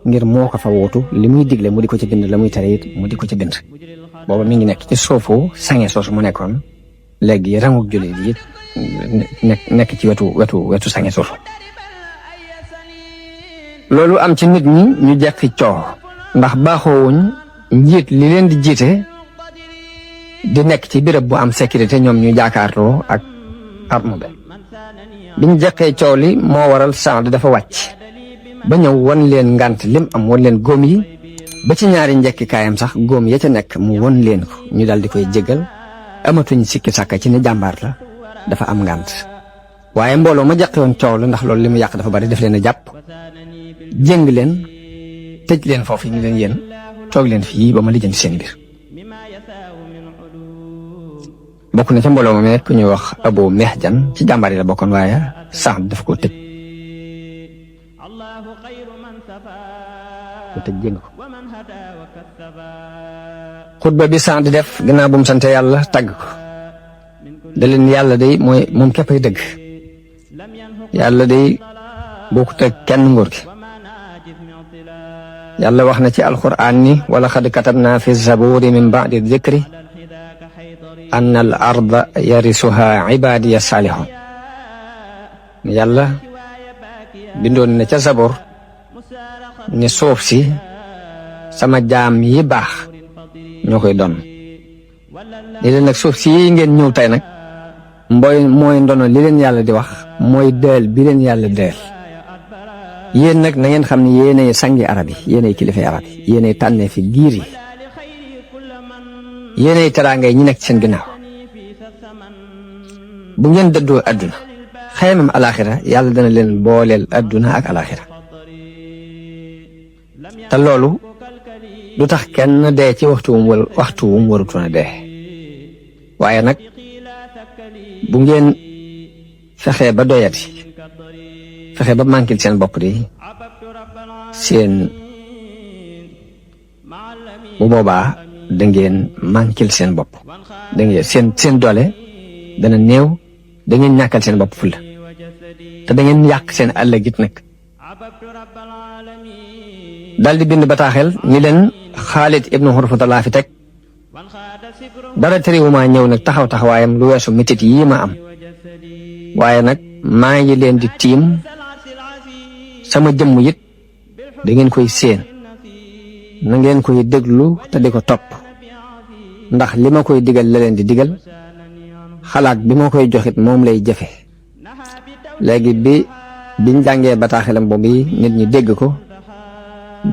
ngir moo ko fa wootu li muy digle mu di ko ci bind la muy tere it mu di ko ci bind booba mi ngi nekk ci suufu sange soosu mu nekkoon léegi ranguk jullit yi nekk ci wetu sange soosu loolu am ci nit ñi ñu jekki coow ndax baaxoowuñ njiit li leen di jiite di nekk ci béréb bu am sécurité ñoom ñu jaakaarloo ak arme be biñ jekkee coow li moo waral Saad dafa wàcc ba ñëw won leen ngant lim am won leen góom yi ba ci ñaari njekki kaayam sax góom ya ca nekk mu won leen ko ñu dal di koy jégal amatuñ sikki sàkka ci ne jàmbaar la dafa am ngant waaye mbooloo ma jaqi woon coow la ndax loolu li mu yàq dafa bari def leen a jàpp jéng leen tëj leen foofu ñu leen yéen toog leen fii ba ma lijjanti seen biir bokk na ca mbooloo ma ku ñuy wax Abu Mihjan ci jàmbaar yi la bokkoon waaye Saad dafa ko tëj jéng ko xutba bi Saad def gannaaw bu mu sante yàlla tàgg ko da leen yàlla day mooy moom képp ay dëgg yàlla day bokkut ak kenn nguur gi yàlla wax na ci alquran ni wala xad katabna fi zaburi min ba'di dhikri anna al arda yarisuha ibadiya salihun yàlla bindoon na ca zabor ni suuf si sama jaam yi baax ñoo koy doon li leen nag suuf si ngeen ñëw tey nag mooy ndono li leen yàlla di wax mooy deel bi leen yàlla deel yéen nag na ngeen xam ne yéenay sangi arab yi yéenay kilifay arab yi yéenay tànnee fi giir yi yéenay teraanga yi ñi nekk seen ginnaaw bu ngeen dëddoo adduna xaymam alaxira yàlla dana leen booleel adduna ak alaxira te loolu du tax kenn dee ci waxtu wum warutoon a dee waaye nag bu ngeen fexee ba doyati fexe ba mànkil seen bopp di seen bu boobaa da ngeen mànkil seen bopp da ngeen seen doole dana néew da ngeen ñàkkal seen bopp fulla te da ngeen yàq seen ëllëg it nag daal di bind bataaxel ni leen Xaalid ibnu Hurfata laa fi teg dara terewuma ñëw nag taxaw taxawaayam lu weesu metit yii ma am waaye nag maa ngi leen di tiim sama jëmm it da ngeen koy séen na ngeen koy déglu te di ko topp ndax li ma koy digal la leen di digal xalaat bi ma koy joxit moom lay jëfe léegi biñ jàngee bataaxelam boobu nit ñi dégg ko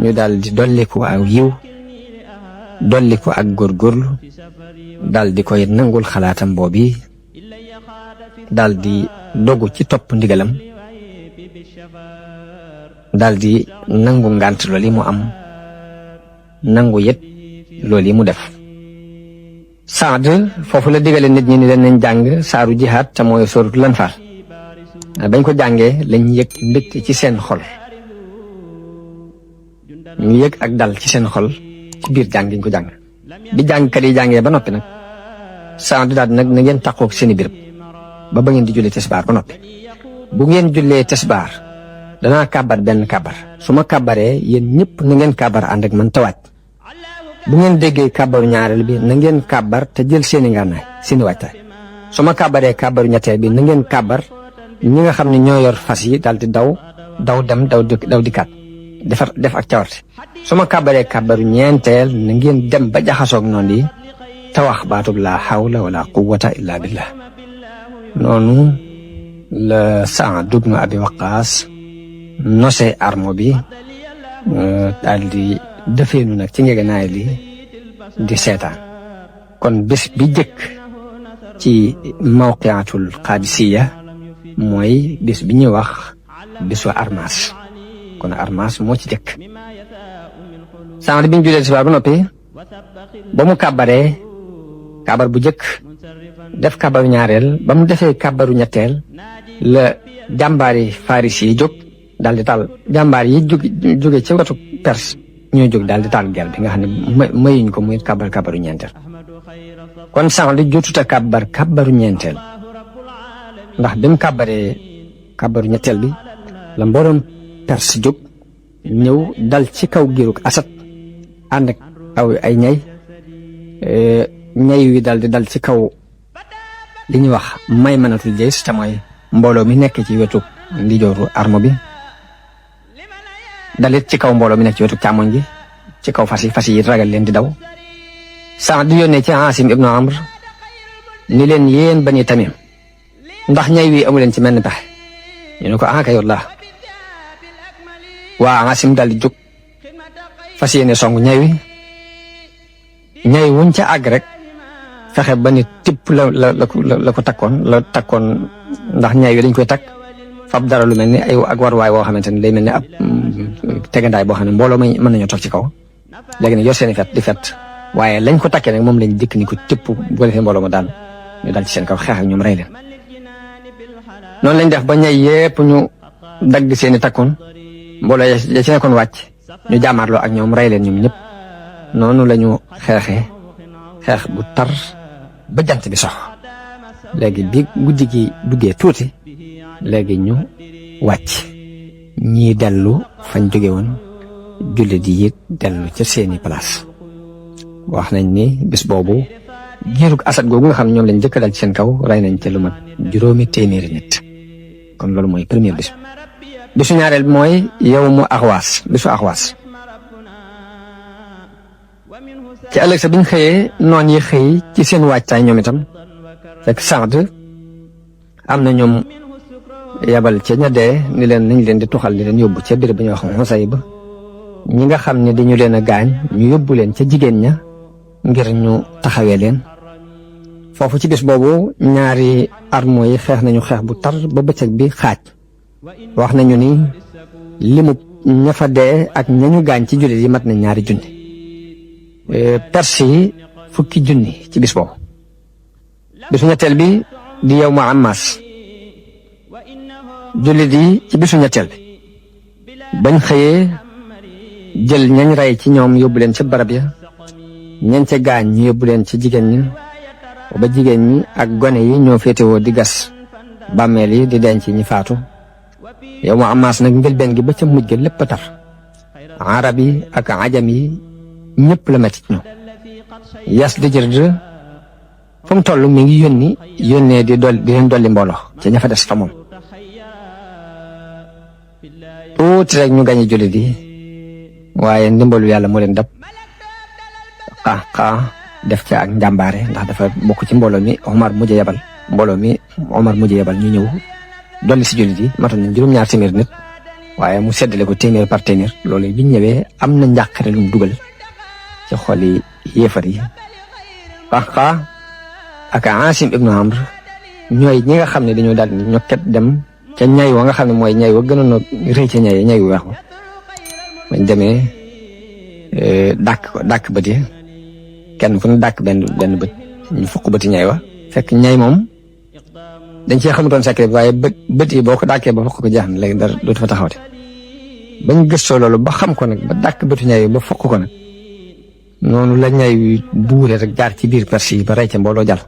ñu daal di dolliku ak yiw dolliku ak góorgóorlu daal di koy nangul xalaatam boobu daal di dogu ci topp ndigalam daal di nangu ngànt loolu yi mu am nangu yët loolu yi mu def Saad foofu la digale nit ñi ni leen nañ jàng saaru jihaad te mooy sóoratul Anfaal bañ ko jàngee lañ yëg mbégte ci seen xol ñu yëg ak dal ci seen xol ci biir jàng ñu ko jàng bi jàngkat yi jàngee ba noppi nag Saad daal nag na ngeen tàqoog seeni béréb ba ngeen di jullee tisbaar ba noppi bu ngeen jullee tisbaar danaa kàbbar benn kàbbar su ma kàbbaree yéen ñëpp na ngeen kàbbar ànd ak man tawaaj bu ngeen déggee kàbbaru ñaareel bi na ngeen kàbbar te jël seeni ngànnaay seeni waajtaay su ma kàbbaree kàbbaru ñetteel bi na ngeen kàbbar ñi nga xam ne ñoo yor fas yi daal di daw dem daw dikkaat def ak cawarte su ma kàbbaree kàbbaru ñeenteel na ngeen dem ba jaxasoog noonu yi te wax baatub laa hawla wala quwwata illa billah noonu la Saad ibn Abi Waqqaas nose armo bi daal di defeenu nag ci ngegenaay li di seetaan kon bés bi jëkk ci mawqiatul Qaadisiya mooy bés bi ñuy wax bésu Armas kon Armas moo ci jëkk Saad bi ñu julee tisbaar ba noppi ba mu kàbbaree kàbbar bu jëkk def kàbbaru ñaareel ba mu defee kàbbaru ñetteel la jàmbaari Faris yi jóg daal di taal jàmbaar yi jóge ci wetu Perse ñoo jóg daal di taal guerre bi nga xam ne mayuñ ko muy kàbbaru ñeenteel kon Saad di jotut a kàbbaru ñeenteel ndax bi mu kàbbaru ñetteel bi la mbooloom Perse jóg ñëw dal ci kaw giirug Asad ànd ak aw ay ñay wi daal di dal ci kaw li ñuy wax Maymanatul Jays te mooy mbooloo mi nekk ci wetu ndijooru armo bi dalit ci kaw mbooloo mi nekk ci wetu càmmoñ gi ci kaw fas yi ragal leen di daw Saad di yónnee ci Asim ibnu Amr ni leen yéen Bani Tamim ndax ñay wi amu leen ci menn pexe ñu ne ko kay wallah waa Asim daal di jóg fas yéene song ñay wuñ ca àgg rek fexe ba ni tipp la ko takkoon ndax ñay wi dañ koy takk fab dara lu mel ni ay ak warwaay woo xamante ne day mel ni ab tegandaay boo xam ne mbooloo mën nañoo toog ci kaw léegi nag yor seeni fet di fet waaye lañ ko takkee nag moom lañ dikk ni ko tipp bu ko defee mbooloo ma daal ñu dal ci seen kaw xeex ak ñoom rey leen noonu lañ def ba ñay yépp ñu dagg seeni takkoon mbooloo ya ci nekkoon wàcc ñu jaamaarloo ak ñoom rey leen ñoom ñëpp noonu lañu xeexee xeex bu tar ba jant bi sox léegi bi guddi gi duggee tuuti léegi ñu wàcc ñii dellu fañ jóge woon jullit yi it dellu ca seeni place. wax nañ ni bis boobu giirug Asad googu nga xam ne ñoom lañ njëkk dal ci seen kaw rey nañ ca lu mat 200 nit. kon loolu mooy premier bis. bisu ñaareel bi mooy yawmu Axwaas bisu Axwaas. ci ëllëg sa biñ xëyee noon yi xëy ci seen waajtaay ñoom itam fekk Saad am na ñoom yabal ca ña dee ni leen nañ leen di tuxal di leen yóbbu ca béréb bi ñuy wax Xusayb ñi nga xam ne dañu leen a gaañ ñu yóbbu leen ca jigéen ña ngir ñu taxawee leen. foofu ci bis boobu ñaari armo yi xeex nañu xeex bu tar ba bëccëg bi xaaj. wax nañu ni limu ña fa dee ak ñañu gaañ ci jullit yi mat na 2 junni. Perse yi 10 junni ci bis boobu. bisu ñetteel bi di yawmu Ammaas. jullit yi ci bisu ñetteel bi bañ xëyee jël ñañ rey ci ñoom yóbbu leen ca barab ya ñañ ca gaañ ñu yóbbu leen ci jigéen ñi ba jigéen ñi ak gone yi ñoo féetewoo di gas bàmmeel yi di denc ñi faatu. yawmu Ammaas nag njëlbeen gi ba ca mujj ga lépp a tar arab yi ak ajam yi ñëpp la metti ñoom. yas di jërd fu mu toll mi ngi yónnee di leen dolli mbooloo ca ña fa des fa moom. tuuti rek ñu gañe jullit yi waaye ndimbalu yàlla moo leen dab xaa def ca ak njàmbaare ndax dafa bokk ci mbooloo mi Omar mujj yebal ñu ñëw dolli si jullit yi matoon nañ 2 téeméeri nit waaye mu seddale ko téeméer par téeméer loolu biñ ñëwee am na njàqare lu mu dugal ci xoli yéefar yi. xaa ak Asim ibnu Amr ñooy ñi nga xam ne dañoo daal di ñokket dem ca ñay wa nga xam ne mooy ñay wa gënoon a rëy ca ñay wu weex ma bañ demee dàkk bët yi kenn fu ne dàkk benn bët ñu fukk bëti ñay wa fekk ñay moom dañ cee xamutoon secret bi waaye bët yi boo ko dàkkee ba fukk ko jeex na léegi dara dootu fa taxawte bañ gëstoo loolu ba xam ko nag ba dàkk bëtu ñay ba fukk ko nag noonu la ñay wi buure rek jaar ci biir Perse yi ba rey ca mbooloo jàll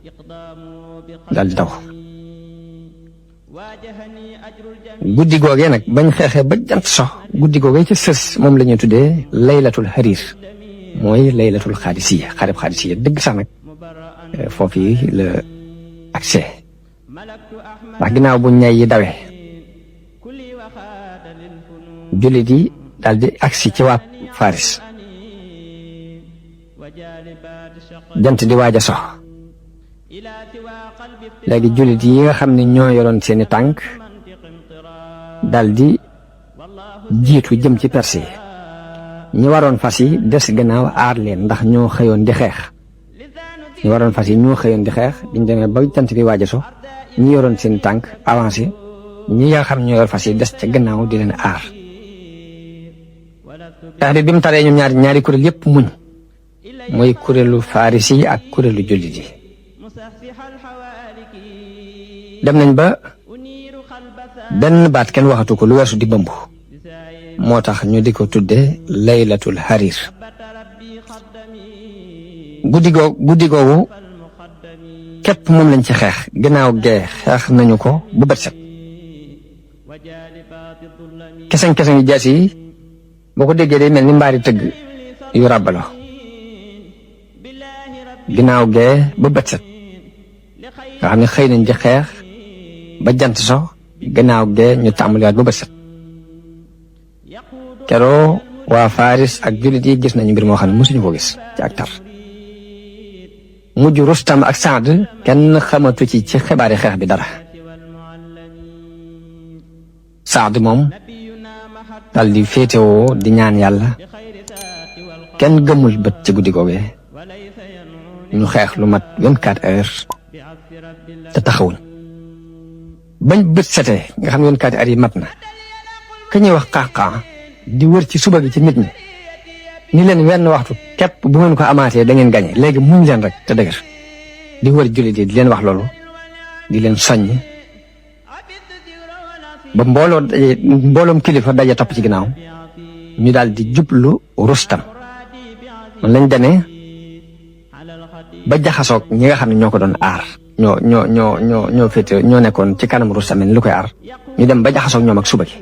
daal di daw. guddi googee nag bañ xeexee ba jant sox guddi googee ca sës moom la ñuy tuddee laylatul xariir mooy laylatul xaadisiya xareb xaadisiya dëgg sax nag foofu yi la accès ndax ginnaaw bu ñay yi dawee jullit yi daal di agsi ci waa Faris jant di waaj a sox léegi jullit yi nga xam ne ñoo yoroon seeni tànk daldi jiitu jëm ci Perse yi ñi waroon fas yi des gannaaw aar leen ndax ñoo xëyoon di xeex biñ demee ba jant bi waaj a so ñi yoroon seeni tànk avancé ñi nga xam ñoo yor fas yi des ca gannaaw di leen aar. tax di bi mu taree ñoom ñaari kuréel yépp muñ mooy kuréelu Faris yi ak kuréelu jullit yi dem nañ ba benn baat kenn waxatu ko lu weesu di bëmb moo tax ñu di ko tudde laylatul xariir. guddi googu képp moom lañ ci xeex gannaaw gee xeex nañu ko bu bët set keseŋ yu jaas yi boo ko déggee day mel ni mbaari tëgg yu ràbbaloo ginnaaw gee ba bët set nga xam ne xëy nañ di xeex ba jant so gannaaw gee ñu tàmbaliwaat ba bët set keroo waa Faris ak jullit yi gis nañu mbir moo xam ne mosuñu ko gis ci ak tar mujj Rustam ak Saad kenn xamatu ci xibaari xeex bi dara. Saad moom dal di féetewoo di ñaan yàlla kenn gëmul bët ci guddi googee ñu xeex lu mat 24 heures te taxawuñ bañ bët setee nga xam ne 24 heures yi mat na ka ñuy wax xaaxaa di wër ci suba gi ci nit ñi ni leen wenn waxtu képp bu ngeen ko amaatee da ngeen gañe léegi muñ leen rek te dëgër di wër jullit yi di leen wax loolu di leen soññ ba mbooloom kilifa daje topp ci ginnaaw ñu daal di jublu Rustam man lañ demee ba jaxasoog ñi nga xam ne ñoo ko doon aar ñoo féete ñoo nekkoon ci kanam Rustam ni lu koy aar ñu dem ba jaxasoog ñoom ak suba gi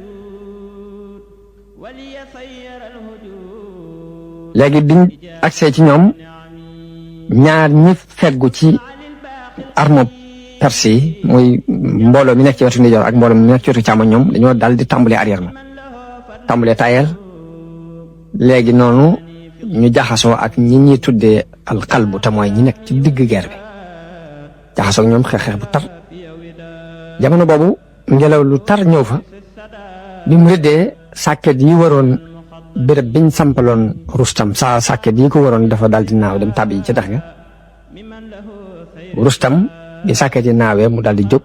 léegi biñ agsee ci ñoom ñaar ñi feggu ci armo perse yi muy mbooloo mi nekk ci wetu ndijoor ak mbooloo mi nekk ci wetu càmmoñ ñoom dañoo dal di tàmbalee arrière ma tàmbalee tayel léegi noonu ñu jaxasoo ak ñi ñuy tuddee alxalbu te mooy ñi nekk ci digg guerre bi jaxasoo ak ñoom xeex bu tar jamono boobu ngelaw lu tar ñëw fa bi mu rëddee sàkket yi waroon béréb biñ sampaloon Rustam sàkket yi ko waroon dafa daal di naaw dem tàbbi ci dex ga Rustam bi sàkket yi naawee mu daal di jóg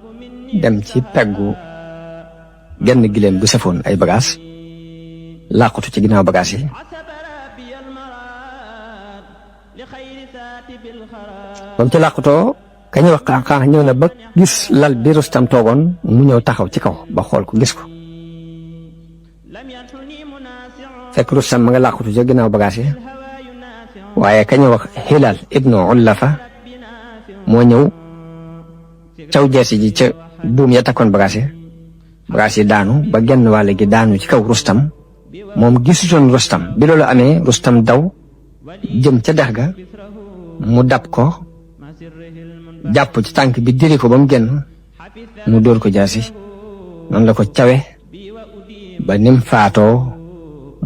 dem ci peggu genn gileem bu safoon ay bagages làqutu ci ginnaaw bagages yi ba mu ci làqutoo ka ñuy wax xaax ñëw na ba gis lal bi Rustam toogoon mu ñëw taxaw ci kaw ba xool ko gis ko fekk Rustam ma nga làqutu ca ginnaaw bagages yi waaye ka ñuy wax Hilaal ibnu Ullafa moo ñëw caw jeesi ji ca buum ya takkoon bagages yi daanu ba genn wàll gi daanu ci kaw Rustam moom gisutoon Rustam bi loolu amee Rustam daw jëm ca dex ga mu dab ko jàpp ci tànk bi diri ko ba mu génn mu dóor ko jaasi noonu la ko cawe ba nim faatoo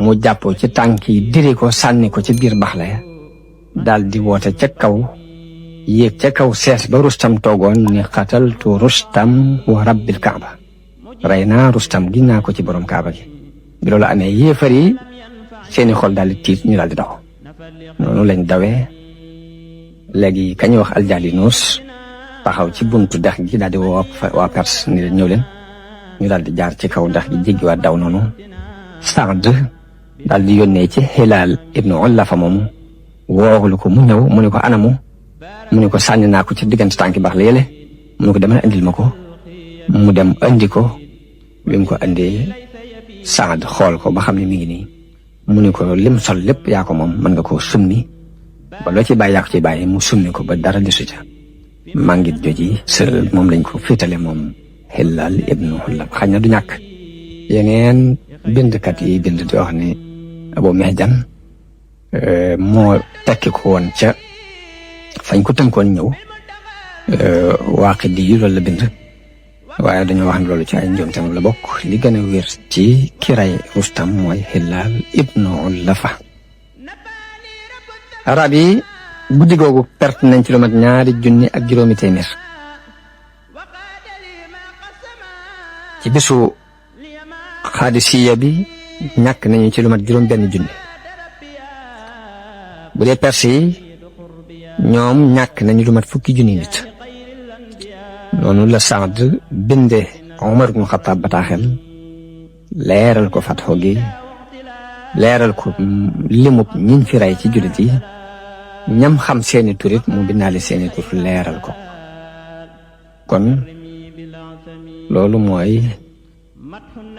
mu jàpp ci tànk yi diri ko sànni ko ci biir baxla ya daal di woote ca kaw yéeg ca kaw sees ba Rustam toogoon ni xataltu Rustam wa rabbil kaaba rey naa Rustam gi naa ko ci borom kaaba gi bi loolu amee yéefar yi seeni xol daal di tiit ñu daal di daw noonu lañ dawee léegi kañu wax Aljalinus taxaw ci buntu dex gi daal di woo waa Perse ni leen ñëw leen ñu daal di jaar ci kaw dex gi jéggiwaat daw noonu Saad daal di yónnee ci Hilaal ibnu Ullafa moomu woolu ko mu ñëw mu ne ko anamu mu ne ko sànni naa ko ci diggante tànki baax la yële mu ne ko demal andil ma ko mu dem andi ko bi mu ko andee Saad xool ko ba xam ne mi ngi nii mu ne ko lim sol lépp yaa ko moom mën nga koo summi ba loo ci bàyyi yaa ko ci bàyyi mu summi ko ba dara desu ca màngit joji sa moom lañ ko féetale moom Hilaal ibnu Ullafa xañ na du ñàkk yeneen bindkat yi bind di wax ne Abu Mihjan moo tekki ko woon ca fañ ko tënkoon ñëw Waaqidi yi loolu la bind waaye dañoo wax ne loolu ci ay njuumteem la bokk li gën a wér ci kiray Rustam mooy Hilaal ibnu Ullafa arab yi guddi googu perte nañ ci lu mat 2 ak juróomi téeméer ci bisu xaadisiya bi ñàkk nañu ci lu mat 6 bu dee perse yi ñoom ñàkk nañu lu mat 10 nit noonu la Saad binde Omar ibn Khattab bataaxel leeral ko fatxo gi leeral ko limub ñiñ fi rey ci jullit yi ñam xam seeni turit mu bindaale seeni tur leeral ko kon loolu mooy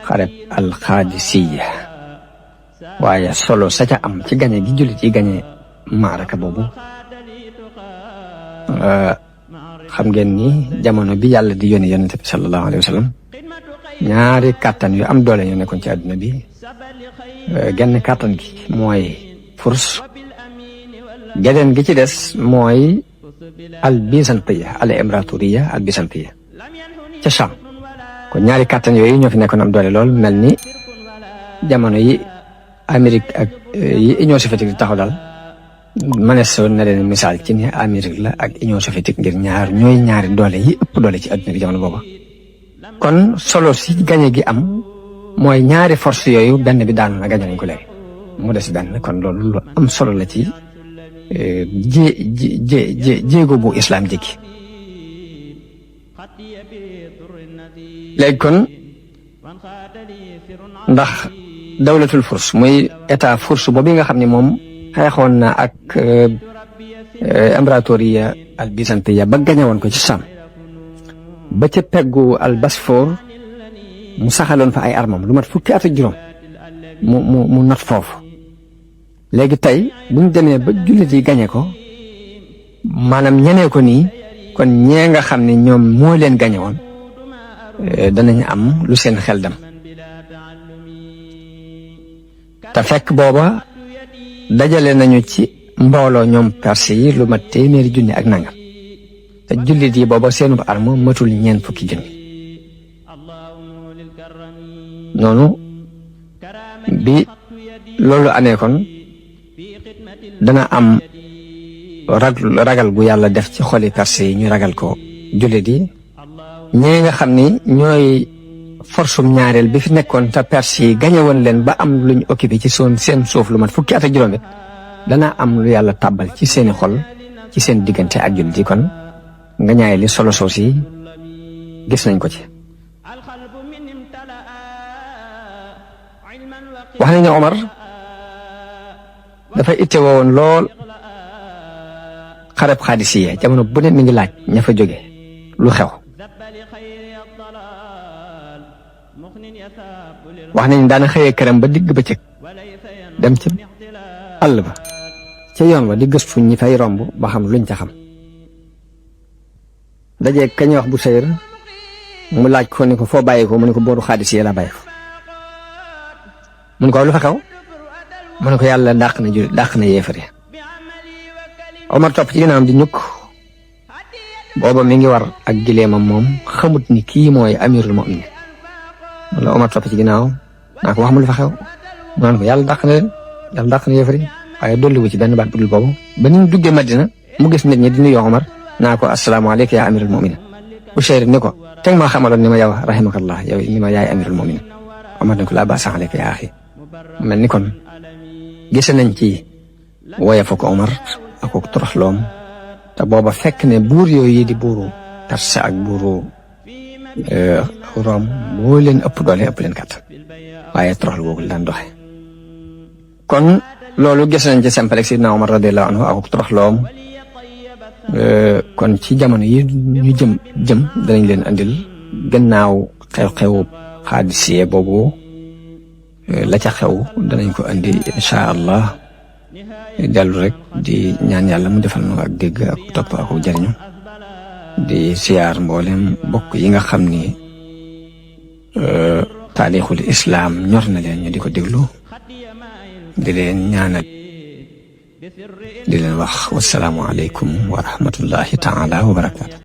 xareb alxaadisiya waaye solo sa ca am ci gañe gi jullit yi gañe maaraka boobu xam ngeen ni jamono bi yàlla di yónni yonente bi sallallahu alayhi wa sallam ñaari kàttan yu am doole ñu nekkoon ci àdduna bi genn kàttan gi mooy furs geneen gi ci des mooy al bisantiya al imraturiya al bisantiya ca Sham kon ñaari kàttan yooyu ñoo fi nekkoon am doole lool mel ni jamono yi Amérique ak yi Union soviétique di taxaw daal mënees na leen misaal ci ne Amérique la ak Union soviétique ngir ñooy ñaari doole yi ëpp doole ci àdduna bi jamono booba kon solo si gañe gi am mooy ñaari force yooyu benn bi daanu na gañe nañ ko léegi mu des benn kon loolu lu am solo la ci jéego bu islam jéggi léegi kon ndax dawlatul furs muy état furs boobu nga xam ne moom xeexoon na ak imbratoriya al byzantiya ba gañe woon ko ci Sam ba ca peggu al Bosphore mu saxaloon fa ay armam lu mat 10 at ak juróom mu not foofu léegi tey buñ demee ba jullit yi gañe ko maanaam ñenee ko nii kon ñee nga xam ne ñoom moo leen gañe woon danañ am lu seen xel dem te fekk booba dajale nañu ci mbooloo ñoom perse yi lu mat téeméeri junni ak nangam te jullit yi booba seenu arme matul ñeent fukki junni noonu bi loolu amee kon dana am ragal gu yàlla def ci xoli perse yi ñu ragal ko jullit yi ñee nga xam ni ñooy forsum ñaareel bi fi nekkoon te perse yi gañe woon leen ba am luñ occupé ci seen suuf lu mat fukki at ak juróom dana am lu yàlla tàbbal ci seeni xol ci seen diggante ak jullit yi kon nga ñaay li solo soos yi gis nañ ko ci wax nañ ne Omar dafa itte woon lool xareb Xaadisiya jamono bu ne mi ngi laaj ña fa jóge lu xew wax nañ daana xëyee këram ba digg bëccëg dem ci àll ba ca yoon wa di gëstu ñi fay romb ba xam luñ ca xam dajee kañ wax bu sayr mu laaj ko ni ko foo bàyyi ko mu ne ko booru Xaadisiya la bàyyi ko mu ne ko lu fa xew mu ne ko yàlla dàq na yéefare Omar topp ci ginnaawam di ñukk booba mi ngi war ak gileemam moom xamut ni kii mooy amirul mu'minin wala Omar topp ci ginnaaw naa ko wax ma lu fa xew mu naan ko yàlla dàq na yéefare waaye dolliwu ci benn baat budul boobu ba ni ñu duggee Madina mu gis nit ñi di nuyu Omar naa ko asalaamaaleykum yaa amirul mu'minin Bushayr ni ko teg maa xamaloon ni ma yow rahimakallah yow ni ma yaay amirul mu'minin Omar ni ko laa ba'sa alayka yaa axi mel ni kon gise nañ ci woyofa ko Omar ak toroxloom te booba fekk ne buur yooyu di buuru Perse ak buuru Room moo leen ëpp doole ëpp leen kàttan waaye toroxlu googu daan doxe kon loolu gis nañ ci sempalek Sidna Omar radiyallahu anhu ak toroxloom kon ci jamono yi ñu jëm danañ leen andil gannaaw xew-xew Xaadisiya boobu la ca xew danañ ko andi incha allah dellu rek di ñaan yàlla mu defal nu ak dégg ak topp ak jariñu di siyaar mboolem bokk yi nga xam ni taarixul islaam ñor na leen ñu di ko déglu di leen ñaanal di leen wax wasalaamu aleykum wa rahmatullahi taala wa barakaatu